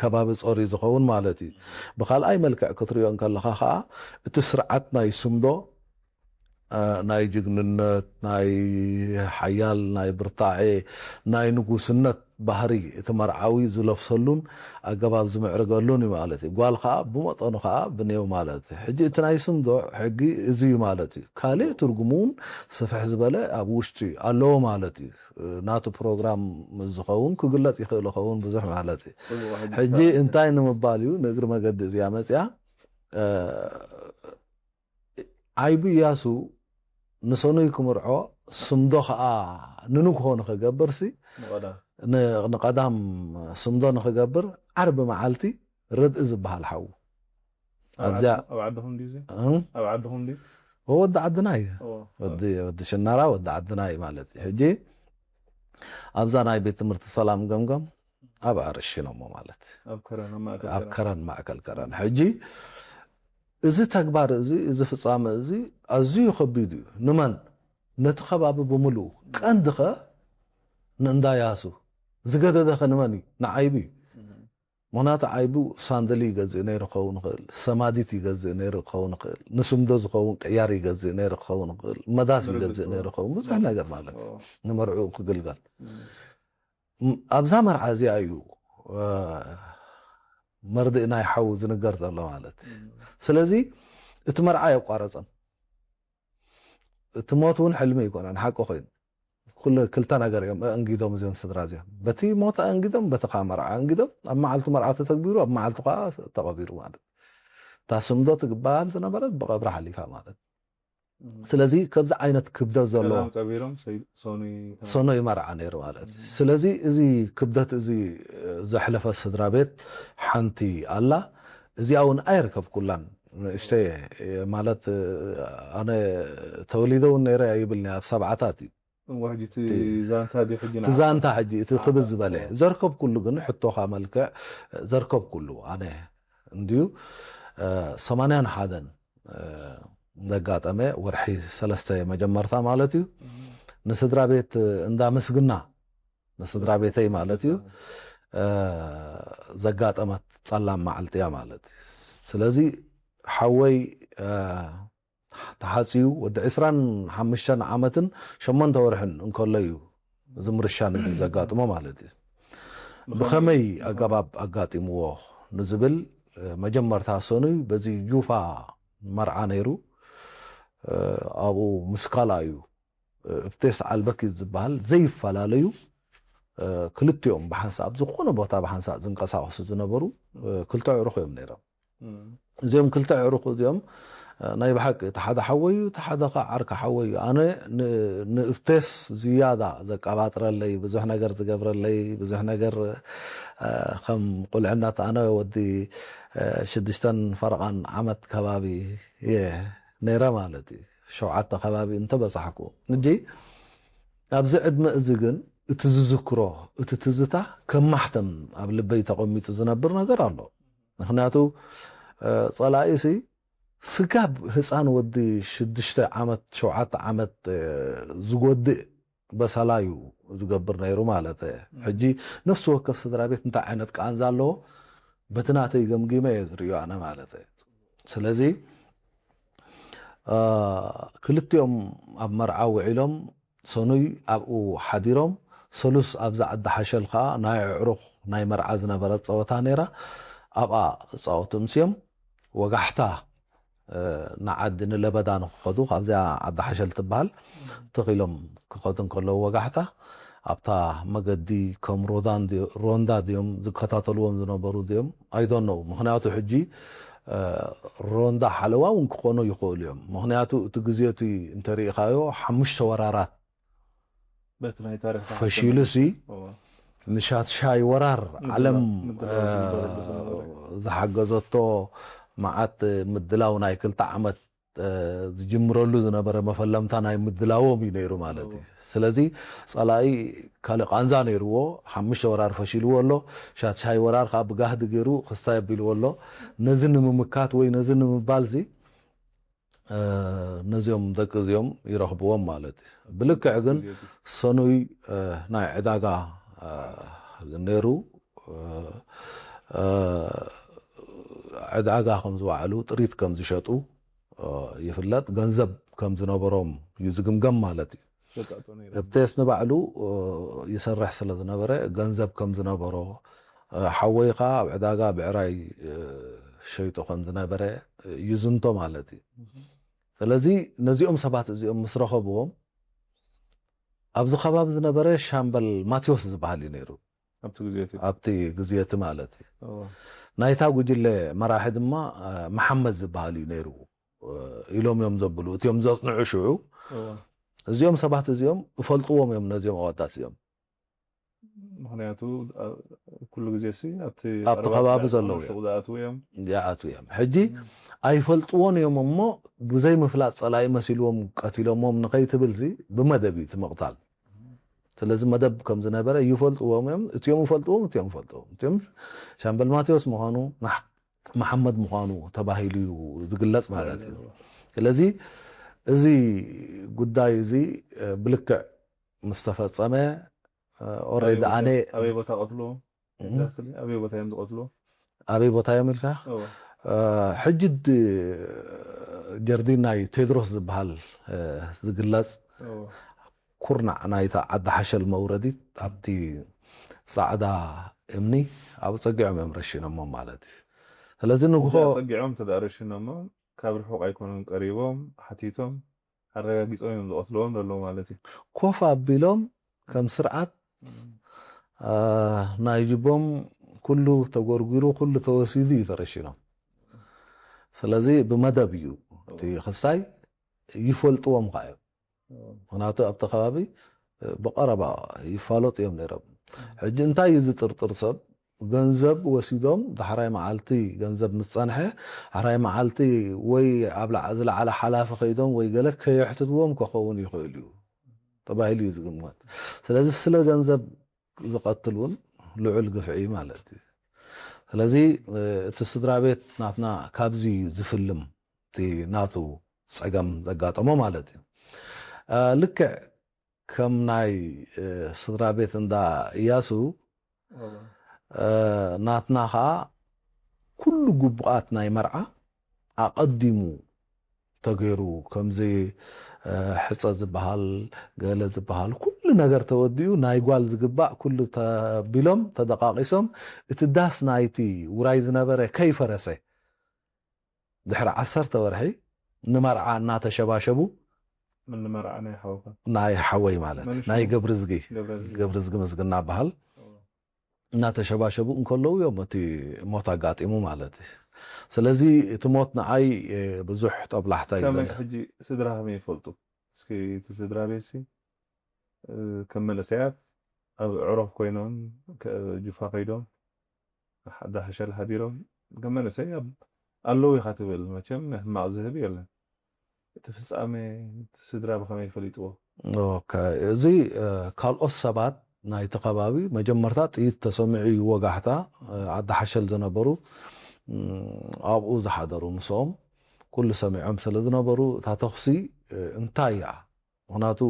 ከባቢ ጾር እዩ ዝኸውን ማለት እዩ። ብኻልኣይ መልክዕ ክትሪኦ እንከለኻ ኸኣ እቲ ስርዓት ናይ ስምዶ እ፣ ናይ ጅግንነት፣ ናይ ሓያል፣ ናይ ብርታዐ፣ ናይ ንጉስነት ባህሪ እቲ መርዓዊ ዝለብሰሉን ኣገባብ ዝምዕርገሉን እዩ ማለት እዩ። ጓል ከኣ ብመጠኑ ከኣ ብኔው ማለት እዩ። ሕጂ እቲ ናይ ስምዶ ሕጊ እዚ እዩ ማለት እዩ። ካልእ ትርጉሙ እውን ስፍሕ ዝበለ ኣብ ውሽጢ ኣለዎ ማለት እዩ። እ፣ ናቱ ፕሮግራም ምስ ዝኸውን ክግለጽ ይኽእል ይኸውን ብዙሕ ማለት እዩ። ጽቡቕ፣ ሕጂ ሕጂ እንታይ ንምባል እዩ ንእግሪ መገዲ እዚኣ መጽያ? እ፣ ዓይቡ እያሱ ንሰኑይ ክምርዖ፣ ስምዶ ኸኣ ንንግሆ ንኽገብርሲ፣ ንቐዳም። ን-፣ ንቐዳም ስምዶ ንኽገብር ዓርቢ መዓልቲ ርድኢ ዝበሃል ሓዉ። ኣብ ኣብዚኣ ዓድ-፣ ኣብ ዓድኹም ድዩ እዚ? እም? ኣብ ዓድኹም ድዩ? ወዲ ዓድና እዩ። ኦ። ወዲ፣ ወዲ ሽናራ ወዲ ዓድና እዩ ማለት እዩ። ሕጂ ኣብዛ ናይ ቤት ትምህርቲ ሰላም ገምገም ኣብ ኣርሺኖሞ ማለት እዩ። ኣብ ከረን፣ ኣብ ማእከል ኣብ ከረን። ከረን፣ ማእከል ከረን። ሕጂ እዚ ተግባር እዚ፣ እዚ ፍጻመ እዚ ኣዝዩ ከቢድ እዩ። ንመን? ነቲ ከባቢ ብምሉኡ። ቀንድኸ ንእንዳ ያሱ። ዝገደደኸ ንመን እዩ? ንዓይቡ እዩ። ምኽንያቱ ዓይቡ ሳንደሊ ይገዝእ ነይሩ ክኸውን ይኽእል፣ ሰማዲት ይገዝእ ነይሩ ክኸውን ይኽእል፣ ንስምዶ ዝኸውን ቅያር ይገዝእ ነይሩ ክኸውን ይኽእል፣ መዳስ ይገዝእ ነይሩ ክኸውን፣ ብዙሕ ነገር ማለት እዩ። ንመርዕኡ ክግልገል። ም-፣ ኣብዛ መርዓ እዚኣ እዩ፣ እ፣ መርድእ ናይ ሓዉ ዝንገር ዘሎ ማለት እዩ። ስለዚ እቲ መርዓ የቋረጸን። እቲ ሞት እውን ሕልሚ ኣይኮነን፣ ሓቂ ኮይኑ። ኩሉ ክልተ ነገር እዮም ኣእንጊዶም እዚኦም ስድራ እዚኦም። በቲ ሞት ኣእንጊዶም፣ በቲ ከዓ መርዓ ኣእንጊዶም። ኣብ መዓልቱ መርዓ ተተግቢሩ፣ ኣብ መዓልቱ ከዓ ተቐቢሩ ማለት። እታ ስምዶ ትግበሃል ዝነበረት ብቐብሪ ሓሊፋ ማለት። ስለዚ ከምዚ ዓይነት ክብደት ዘለዎ ሰላም ቀቢሮም ሰይ-፣ ሰኑይ ተመ- ሰኑይ መርዓ ነይሩ ማለት እዩ። ስለዚ እዚ ክብደት እዚ ዘሕለፈ ስድራ ቤት ሓንቲ ኣላ። እዚኣ እውን ኣይርከብኩላን። ንእሽተይ እየ ማለት፣ ኣነ ተወሊደ እውን ነይረ ኣይብልኒ፣ ኣብ ሰብዓታት እዩ። እሞ ሕጂ እቲ እቲ ዛንታ ድዩ ሕጂ እቲ ንዓኻ? ዛንታ ሕጂ እቲ ክብዝ ዝበለ ዘርከብኩሉ ግን ሕቶኻ መልክዕ ዘርከብኩሉ ኣነ እንድዩ፣ እ፣ ሰማንያን ሓደን፣ እ፣ ዘጋጠመ ወርሒ ሰለስተ መጀመርታ ማለት እዩ። ንስድራ ቤት እንዳ ምስግና፣ ንስድራ ቤተይ ማለት እዩ፣ እ፣ ዘጋጠመት ጸላም መዓልቲ እያ ማለት እዩ። ስለዚ ሓወይ፣ እ፣ ተሓጽዩ ወዲ ዕስራን ሓሙሽተን ዓመትን ሸሞንተ ወርሕን እንከሎ እዩ እዚ ምርሻን እዚ ዘጋጥሞ ማለት እዩ። ብኸመይ ኣገባብ ኣጋጢምዎ ንዝብል፣ እ፣ መጀመርታ ሰኑይ በዚ ጁፋ መርዓ ነይሩ፣ እ፣ ኣብኡ ምስ ካልኣዩ፣ እ፣ እብቴስ ዓልበኪ ዝበሃል ዘይፈላለዩ፣ እ፣ ክልቲኦም ብሓንሳእ ኣብ ዝኾነ ቦታ ብሓንሳእ ዝንቀሳቐሱ ዝነበሩ፣ እ፣ ክልተ ኣዕሩኽ እዮም ነይሮም። እም። እዚኦም ክልተ ኣዕሩኽ እዚኦም፣ እ፣ ናይ ብሓቂ እቲ ሓደ ሓወይ እዩ፣ እቲ ሓደ ኸዓ ዓርኪ ሓወይ እዩ። ኣነ ን-፣ ንእብቴስ ዝያዳ ዘቀባጥረለይ፣ ብዙሕ ነገር ዝገብረለይ፣ ብዙሕ ነገር፣ እ፣ ከም ቁልዕነት ኣነ ወዲ፣ እ፣ ሽዱሽተን ፈረቓን ዓመት ከባቢ እየ ነይረ ማለት እዩ። ሸውዓተ ከባቢ እንተበጻሕኩ። ሕጂ ኣብዚ ዕድመ እዚ ግን እቲ ዝዝክሮ፣ እቲ ትዝታ ከም ማሕተም ኣብ ልበይ ተቐሚጡ ዝነብር ነገር ኣሎ። ምኽንያቱ፣ እ፣ ጸላኢሲ ስጋብ ህጻን ወዲ ሽዱሽተ ዓመት፣ ሸውዓተ ዓመት፣ እ፣ ዝጎድእ በሰላ እዩ ዝገብር ነይሩ ማለት እየ። ሕጂ ነፍሲ ወከፍ ስድራ ቤት እንታይ ዓይነት ቃንዛ ኣለዎ፣ በቲ ናተይ ገምጊመ እየ ዝርእዮ ኣነ ማለት እየ። ስለዚ፣ እ፣ ክልቲኦም ኣብ መርዓ ውዒሎም፣ ሰኑይ ኣብኡ ሓዲሮም፣ ሰሉስ ኣብዛ ዓዲ ሓሸል ከኣ ናይ ኣዕሩኽ ናይ መርዓ ዝነበረት ጸወታ ነይራ፣ ኣብኣ ዝጻወቱ ምስዮም ወጋሕታ፣ እ፣ ንዓዲ ንለበዳ ንክኸዱ፣ ካብዚኣ ዓዲ ሓሸል ትበሃል፣ ትኽ ኢሎም ክኸዱ እንከለዉ ወጋሕታ፣ ኣብታ መገዲ ከም ሮዳን ድዮ-፣ ሮንዳ ድዮም ዝከታተልዎም ዝነበሩ ድዮም? I don't know። ምኽንያቱ ሕጂ፣ እ፣ ሮንዳ ሓለዋ እውን ክኾኑ ይኽእሉ እዮም። ምኽንያቱ እቲ ግዜ እቲ እንተሪኢኻዮ፣ ሓሙሽተ ወራራት በቲ ናይ ታሪኽ ተሓተመ። ፈሺሉሲ፣ እዎ። ንሻትሻይ ወራር ምድላው፣ ዓለም፣ ምድላው እ፣ ዝግበረሉ ዝነበረ። ዝሓገዘቶ መዓት ምድላው ናይ ክልተ ዓመት፣ እ፣ ዝጅምረሉ ዝነበረ መፈለምታ ናይ ምድላዎም እዩ ነይሩ ማለት እዩ። እዎ። ስለዚ ጸላኢ ካልእ ቃንዛ ነይርዎ፣ ሓሙሽተ ወራር ፈሺልዎ ኣሎ፣ ሻትሻይ ወራር ከኣ ብጋህዲ ገይሩ ክስታይ ኣቢልዎ ኣሎ። ነዚ ንምምካት ወይ ነዚ ንምባልዚ፣ እ፣ ነዚኦም ደቂ እዚኦም ይረኽብዎም ማለት እዩ። ብልክዕ ግን ሰኑይ፣ እ፣ ናይ ዕዳጋ፣ እ፣ ነይሩ፣ እ፣ እ፣ ዕዳጋ ከም ዝወዓሉ፣ ጥሪት ከም ዝሸጡ፣ እ፣ ይፍለጥ። ገንዘብ ከም ዝነበሮም እዩ ዝግምገም ማለት እዩ። ሸጣጦ ነይሮም። እብቴስ ንባዕሉ፣ እ፣ ይሰርሕ ስለ ዝነበረ ገንዘብ ከም ዝነበሮ፣ እ፣ ሓወይ ኸኣ ኣብ ዕዳጋ ብዕራይ፣ እ፣ ሸይጡ ከም ዝነበረ ይዝንቶ ማለት እዩ። እህ። ስለዚ ነዚኦም ሰባት እዚኦም ምስ ረኸብዎም፣ ኣብዚ ከባቢ ዝነበረ ሻምበል ማቴዎስ ዝበሃል እዩ ነይሩ። ኣብቲ ግዜ እቲ። ኣብቲ ግዜ እቲ ማለት እዩ። እዎ። ናይታ ጉጅለ መራሒ ድማ፣ እ፣ መሓመድ ዝበሃል እዩ ነይሩ፣ እ፣ ኢሎም እዮም ዘብሉ፣ እቲኦም ዘጽንዑ ሽዑ። እዎ። እዚኦም ሰባት እዚኦም እፈልጥዎም እዮም ነዚኦም ኣወዳት እዚኦም። ምኽንያቱ፣ እ፣ ኩሉ ግዜ ሲ ኣብቲ ኣብቲ ቀረባ ከባቢ ዘለዉ እዮም። ሱቕ ዝኣትዉ እዮም። ይኣትዉ እዮም። ሕጂ እም። ኣይፈልጥዎን እዮም እሞ ብዘይ ምፍላጥ ጸላኢ መሲልዎም ቀቲሎሞም ንኸይትብልሲ ብመደብ እዩ እቲ ምቕታል። ስለዚ መደብ ከም ዝነበረ ይፈልጥዎም እዮም። እቲኦም ይፈልጥዎም፣ እቲኦም ይፈልጥዎም። እቲኦም ሻምበል ማቴዎስ ምዃኑ፣ ናሕ-፣ መሓመድ ምዃኑ ተባሂሉ እዩ ዝግለጽ ማለት እዩ። ስለዚ እዚ ጉዳይ እዚ ብልክዕ ምስ ተፈጸመ ኦሬዲ ኣነ ኣበይ ቦታ ቀትልዎ? ኣበይ ቦታ እዮም ዝቀትልዎ? ኣበይ ቦታ እዮም ኢልካ ሕጂ ጀርዲን ናይ ቴድሮስ ዝበሃል ዝግለጽ ኩርናዕ ናይታ ዓዲ ሓሸል መውረዲት ኣብቲ ጻዕዳ እምኒ ኣብኡ ጸጊዖም እዮም ረሽኖሞ ማለት እዩ። ስለዚ ንግሆ ጸጊዖም ተዳረሽኖሞ ካብ ርሑቕ ኣይኮኑን ቀሪቦም ሓቲቶም ኣረጋጊጾም እዮም ዝቐትልዎም ዘለዉ ማለት እዩ። ኮፍ ኣቢሎም ከም ስርዓት ናይ ጅቦም ኩሉ ተጎርጒሩ ኩሉ ተወሲዱ እዩ ተረሽኖም። ስለዚ ብመደብ እዩ እቲ ክሳይ ይፈልጥዎም ከ እዮም። ምክንያቱ ኣብቲ ከባቢ ብቀረባ ይፋለጡ እዮም ነይሮም። ሕጂ እንታይ እዩ ዝጥርጥር ሰብ ገንዘብ ወሲዶም ዳሕራይ መዓልቲ ገንዘብ ምስ ጸንሐ ዳሕራይ መዓልቲ ወይ ኣብ ዝለዓለ ሓላፊ ከይዶም ወይ ገለ ከየሕትትዎም ክኸውን ይኽእል እዩ ተባሂሉ እዩ ዝግመት። ስለዚ ስለ ገንዘብ ዝቐትል እውን ልዑል ግፍዒ ማለት እዩ። ስለዚ እቲ ስድራ ቤት ናትና ካብዚ ዝፍልም እቲ ናቱ ጸገም ዘጋጠሞ ማለት እዩ። ልክዕ ከም ናይ ስድራ ቤት እንዳ እያሱ ናትና ኸዓ ኩሉ ግቡኣት ናይ መርዓ ኣቐዲሙ ተገይሩ ከምዚ ሕፀ ዝበሃል ገለ ዝበሃል ኩሉ ነገር ተወዲኡ ናይ ጓል ዝግባእ ኩሉ ተቢሎም ተደቃቂሶም እቲ ዳስ ናይቲ ውራይ ዝነበረ ከይፈረሰ ድሕሪ ዓሰርተ ወርሒ ንመርዓ እናተሸባሸቡ ምን መርዓ ናይ ሓውካ ናይ ሓወይ ማለት መን ሽሙ? ናይ ገብርዝጊ ገብረዝጊ ገብርዝጊ ምስግና በሃል እናተሸባሸቡ እንከለዉ እዮም እቲ ሞት ኣጋጢሙ ማለት እዩ። ስለዚ እቲ ሞት ንዓይ እ፣ ብዙሕ ጠብላሕታ እዩ ከመይ ዘለ- ሕጂ ስድራ ከመይ ይፈልጡ? እስኪ እቲ ስድራ ቤት ሲ እ፣ ከም መንእሰያት ኣብ ዕሮፍ ኮይኖም ከ- ጁፋ ከይዶም ሓዳ ሓሸል ሓዲሮም ከም መንእሰይ ኣብ ኣለዉ ኢኻ ትብል። መቸም ሕማቕ ዝህብ የለን። እቲ ፍጻሜ እቲ ስድራ ብኸመይ ፈሊጥዎ? ኦኬ፣ እዚ እ፣ ካልኦት ሰባት ናይቲ ከባቢ መጀመርታ ጥይት ተሰሚዑ እዩ ወጋሕታ እ፣ ዓዲ ሓሸል ዝነበሩ ም፣ ኣብኡ ዝሓደሩ ምስኦም ኩሉ ሰሚዖም ስለ ዝነበሩ እታ ተኹሲ እ፣ እንታይ እያ ምክንያቱ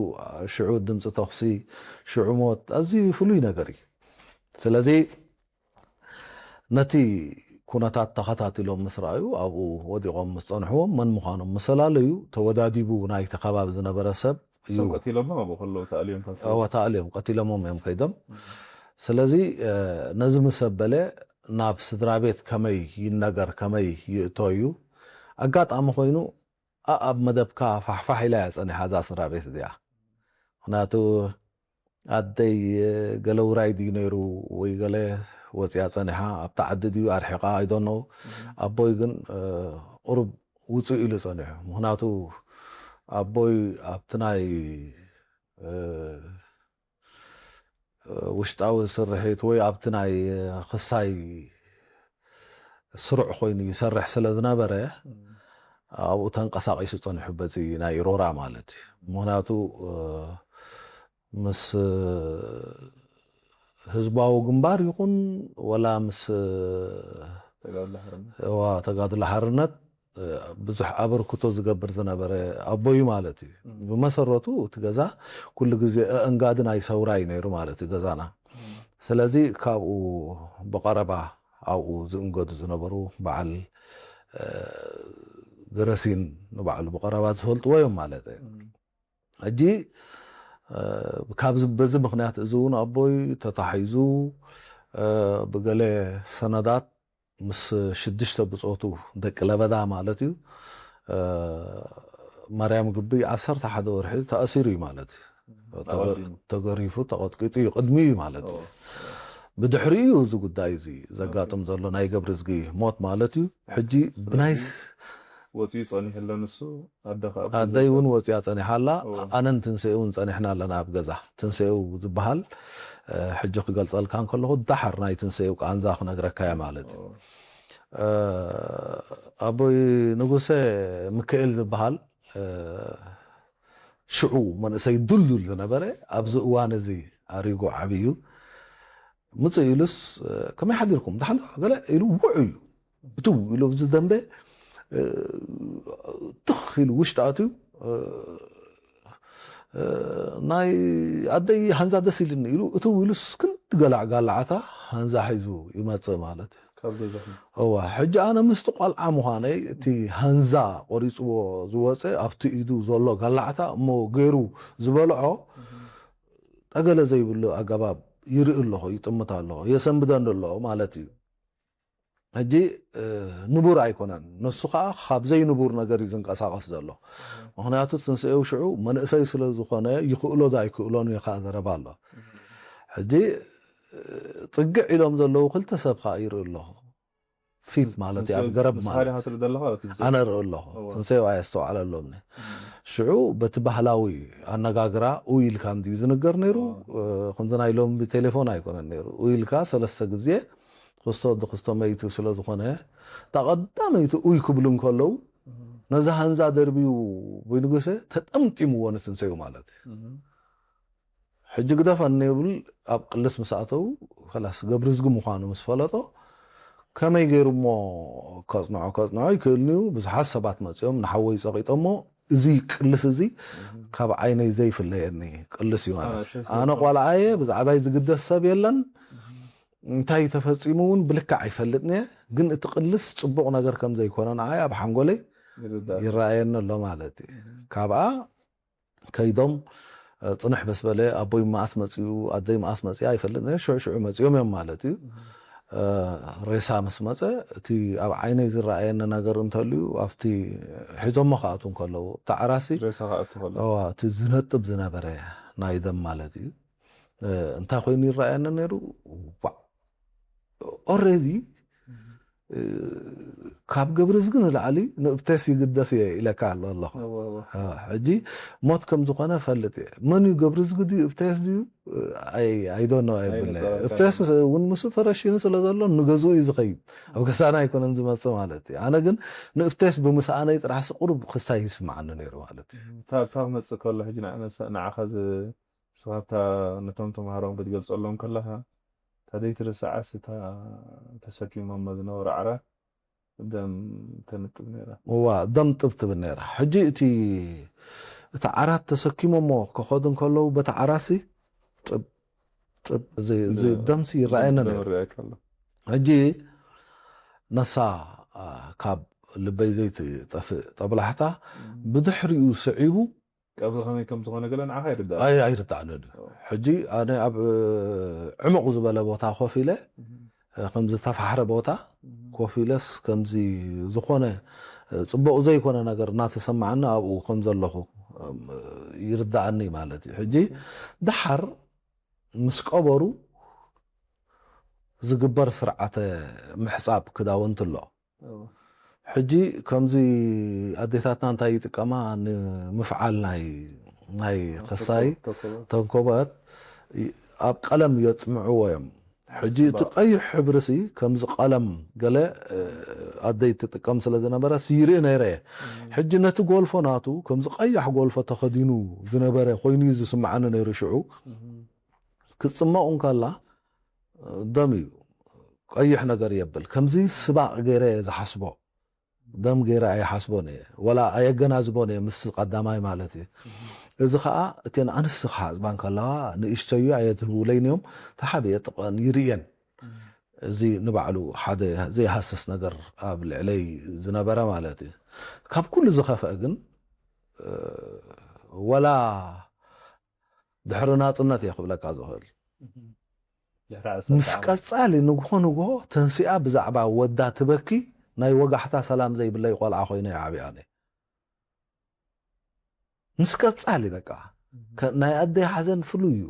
ሽዑ ድምፂ ተኹሲ ሽዑ ሞት ኣዝዩ ፍሉይ ነገር እዩ። ስለዚ ነቲ ኩነታት ተኸታቲሎም ምስ ረኣዩ ኣብኡ ወዲቖም ምስ ጸንሕዎም መን ምዃኖም ምስ ኣለዩ ተወዳዲቡ ናይቲ ከባቢ ዝነበረ ሰብ እዩ ሰብ ቀቲሎሞ ኣብኡ ከለዉ ተኣልዮም ካብ እወ ተኣልዮም ቀቲሎሞም እዮም ከይዶም። ስለዚ እ፣ ነዚ ምስ ኣበለ ናብ ስድራ ቤት ከመይ ይነገር ከመይ ይእቶ እዩ ኣጋጣሚ ኮይኑ ኣኣብ መደብካ ፋሕፋሕ ኢላ እያ ጸኒሓ እዛ ስድራ ቤት እዚኣ። ምክንያቱ ኣደይ ገለ ውራይ ድዩ ነይሩ ወይ ገለ ወፂኣ ጸኒሓ ኣብቲ ዓዲ ድዩ ኣርሒቓ ኣይዶኖ ኣቦይ ግን ቁሩብ ውፅእ ኢሉ ጸኒሑ። ምክንያቱ ኣቦይ ኣብቲ ናይ ውሽጣዊ ስርሒት ወይ ኣብቲ ናይ ክሳይ ስሩዕ ኮይኑ ይሰርሕ ስለ ዝነበረ ኣብኡ ተንቀሳቒሱ ጸኒሑ በዚ ናይ ሮራ ማለት እዩ። ምክንያቱ ምስ ህዝባዊ ግንባር ይኹን ወላ ምስ ተጋድሎ ሓርነት እዋ ተጋድሎ ሓርነት ብዙሕ ኣበርክቶ ዝገብር ዝነበረ ኣቦዩ ማለት እዩ። ብመሰረቱ እቲ ገዛ ኩሉ ግዜ ኣእንጋዲ ናይ ሰውራ እዩ ነይሩ ማለት እዩ ገዛና። ስለዚ ካብኡ ብቐረባ ኣብኡ ዝእንገዱ ዝነበሩ በዓል ገረሲን ንባዕሉ ብቐረባ ዝፈልጥዎ እዮም ማለት እዩ። ሕጂ ካብዚ በዚ ምክንያት እዚ እውን ኣቦይ ተታሒዙ ብገለ ሰነዳት ምስ ሽዱሽተ ብፆቱ ደቂ ለበዳ ማለት እዩ ማርያም ግቢ ዓሰርተ ሓደ ወርሒ ተኣሲሩ እዩ ማለት እዩ። ተገሪፉ ተቐጥቂጡ እዩ ቅድሚ እዩ ማለት እዩ። ብድሕሪኡ እዚ ጉዳይ እዚ ዘጋጥም ዘሎ ናይ ገብርዝጊ ሞት ማለት እዩ። ሕጂ ብናይ ወፂኡ ፀኒሑ ኣሎ ንሱ ኣደ ከዓ ኣደይ እውን ወፂኣ ፀኒሓ ኣላ። ኣነን ትንሰኤ እውን ፀኒሕና ኣለና ኣብ ገዛ። ትንሰኤው ዝበሃል ሕጂ ክገልፀልካ እንከለኹ ዳሓር ናይ ትንሰኤው ቃንዛ ክነግረካ እየ ማለት እዩ። ኣቦይ ንጉሰ ምክኤል ዝበሃል ሽዑ መንእሰይ ዱልዱል ዝነበረ ኣብዚ እዋን እዚ ኣሪጉ ዓብዩ ምፅእ ኢሉስ ከመይ ሓዲርኩም ደሓን ዶ ገለ ኢሉ ውዑ እዩ። እትው ኢሉ ኣብዚ ደንበ ትኽ ኢሉ ውሽጢ ኣትዩ፣ ናይ ኣደይ ሃንዛ ደስ ኢልኒ ኢሉ እትው ኢሉስ ክንዲ ገላዕ ጋላዓታ ሃንዛ ሒዙ ይመጽእ ማለት እዩ። እዋ፣ ሕጂ ኣነ ምስቲ ቆልዓ ምዃነይ እቲ ሃንዛ ቆሪፅዎ ዝወፀ ኣብቲ ኢዱ ዘሎ ጋላዕታ እሞ ገይሩ ዝበልዖ ጠገለ ዘይብሉ ኣገባብ ይርኢ ኣለኹ፣ ይጥምት ኣለኹ፣ የሰንብደኒ ኣሎ ማለት እዩ። ሕጂ ንቡር ኣይኮነን፣ ንሱ ከዓ ካብ ዘይንቡር ነገር እዩ ዝንቀሳቐስ ዘሎ። ምክንያቱ ትንስኤው ሽዑ መንእሰይ ስለ ዝኾነ ይኽእሎ ዶ ኣይክእሎን እዩ ከዓ ዘረባ ኣሎ። ሕጂ ፅግዕ ኢሎም ዘለዉ ክልተ ሰብ ከዓ ይርኢ ኣለኹ። ፊት ማለት እዩ ኣብ ገረብ ማለት ኣነ ርኢ ኣለኹ። ትንሰዮ ኣየስተውዓለሎምኒ። ሽዑ በቲ ባህላዊ ኣነጋግራ ኡይ ኢልካ እንድዩ ዝንገር ነይሩ። ከምዚ ናይ ሎሚ ቴሌፎን ኣይኮነን ነይሩ። ኡይ ኢልካ ሰለስተ ግዜ ክስቶ ወዲ ክስቶ መይቱ ስለ ዝኾነ እታ ቀዳመይቲ ኡይ ክብሉ እንከለዉ ነዚ ሃንዛ ደርብዩ ብንጉሰ ተጠምጢምዎ ንትንሰዩ ማለት እዩ። ሕጂ ግደፈኒ ይብል ኣብ ቅልስ ምስ ኣተው ከላስ ገብርዝጊ ምዃኑ ምስ ፈለጦ ከመይ ገይሩ እሞ ከጽንዖ ከጽንዖ ይክእልንዩ። ብዙሓት ሰባት መጺኦም ንሓወይ ጸቒጦሞ እዚ ቅልስ እዚ ካብ ዓይነይ ዘይፍለየኒ ቅልስ እዩ ማለት ኣነ ቆልዓየ ብዛዕባይ ዝግደስ ሰብ የለን። እንታይ ተፈጺሙ እውን ብልክዕ ኣይፈልጥን እየ። ግን እቲ ቅልስ ጽቡቕ ነገር ከም ዘይኮነ ንዓይ ኣብ ሓንጎለይ ይረኣየኒ ኣሎ ማለት እዩ። ካብኣ ከይዶም ጽንሕ ምስ በለ ኣቦይ መኣስ መጺኡ ኣደይ መኣስ መጺኣ ኣይፈልጥን እየ። ሽዑ ሽዑ መጺኦም እዮም ማለት እዩ። ሬሳ ምስ መጸ እቲ ኣብ ዓይነይ ዝረኣየኒ ነገር እንተልዩ ኣብቲ ሒዞሞ ክኣትዉ እንከለዉ እቲ ዓራሲ ሬሳ ክኣቱ ከሎ እዋ እቲ ዝነጥብ ዝነበረ ናይ ደም ማለት እዩ። እንታይ ኮይኑ ይረኣየኒ ነይሩ? ዋዕ ኦሬዲ ካብ ገብርዝጊ ንላዕሊ ንእብቴስ ይግደስ እየ ኢለካ ኣሎ ኣለኹ። ሕጂ ሞት ከም ዝኾነ ፈልጥ እየ። መን እዩ ገብርዝጊ ድዩ እብቴስ ድዩ? ኣይዶኖ ኣይብለ። እብቴስ እውን ምስ ተረሽኑ ስለ ዘሎ ንገዝኡ እዩ ዝኸይድ፣ ኣብ ገዛና ኣይኮነን ዝመፅእ ማለት እዩ። ኣነ ግን ንእብቴስ ብምስኣነይ ጥራሕሲ ቁሩብ ክሳይ ይስምዓኒ ነይሩ ማለት እዩ። እታ ክመፅእ ከሎ ሕጂ ንዓኻ ንስኻብታ ነቶም ተምሃሮም ክትገልፀሎም ከለኻ እታ ዘይትርስዓስ እታ ተሰኪሞሞ ዝነበሩ ዓራት ደም ተንጥብ ነይራ። እዋ ደም ጥብ ትብል ነይራ። ሕጂ እቲ እቲ ዓራት ተሰኪሞሞ ከኸዱ እንከለዉ በቲ ዓራሲ ጥብ ጥብ እዚ እዚ ደምሲ ይረኣየኒ ነይሩ። ሕጂ ነሳ ካብ ልበይ ዘይትጠፍእ ጠብላሕታ ብድሕሪኡ ስዒቡ ቀብሪ ከመይ ከም ዝኾነ ገለ ንዓኻ ኣይርዳእ። ኣይ ኣይርዳእንን እዩ። ሕጂ ኣነ ኣብ ዕሙቕ ዝበለ ቦታ ኮፍ ኢለ ከም ዝተፋሕረ ቦታ ኮፍ ኢለስ ከምዚ ዝኾነ ጽቡቕ ዘይኮነ ነገር እናተሰማዓኒ ኣብኡ ከም ዘለኹ ይርዳእኒ ማለት እዩ። ሕጂ ደሓር ምስ ቀበሩ ዝግበር ስርዓተ ምሕጻብ ክዳውንቲ ኣሎ። ሕጂ ከምዚ ኣዴታትና እንታይ ይጥቀማ ንምፍዓል ናይ ናይ ከሳይ ተንኮበት ኣብ ቀለም የጥምዕዎ እዮም። ሕጂ እቲ ቀይሕ ሕብርሲ ከምዚ ቀለም ገለ ኣደይ ትጥቀም ስለ ዝነበረ ይርኢ ነይረ እየ። ሕጂ ነቲ ጎልፎ ናቱ ከምዚ ቀያሕ ጎልፎ ተኸዲኑ ዝነበረ ኮይኑ እዩ ዝስምዓኒ ነይሩ ሽዑ። ክትጽመቕ እንከላ ደም እዩ ቀይሕ ነገር የብል ከምዚ ስባቕ ገይረ እየ ዝሓስቦ። ደም ገይረ ኣይሓስቦን እየ ወላ ኣየገናዝቦን እየ ምስ ቀዳማይ ማለት እዩ። እዚ ከዓ እተን ኣንስቲ ክሓፅባ እንከለዋ ንእሽተዩ ኣየትህብውለይን እዮም። ተሓቢኤ ጥቐን ይርእየን። እዚ ንባዕሉ ሓደ ዘይሃስስ ነገር ኣብ ልዕለይ ዝነበረ ማለት እዩ። ካብ ኩሉ ዝኸፍአ ግን ወላ ድሕሪ ናፅነት እየ ክብለካ ዝኽእል። ምስ ቀፃሊ ንግሆ ንግሆ ተንሲኣ ብዛዕባ ወዳ ትበኪ ናይ ወጋሕታ ሰላም ዘይብለይ ቆልዓ ኮይነ ይዓብያ ኣነ። ምስ ቀፃሊ በቃ ናይ ኣደይ ሓዘን ፍሉይ እዩ።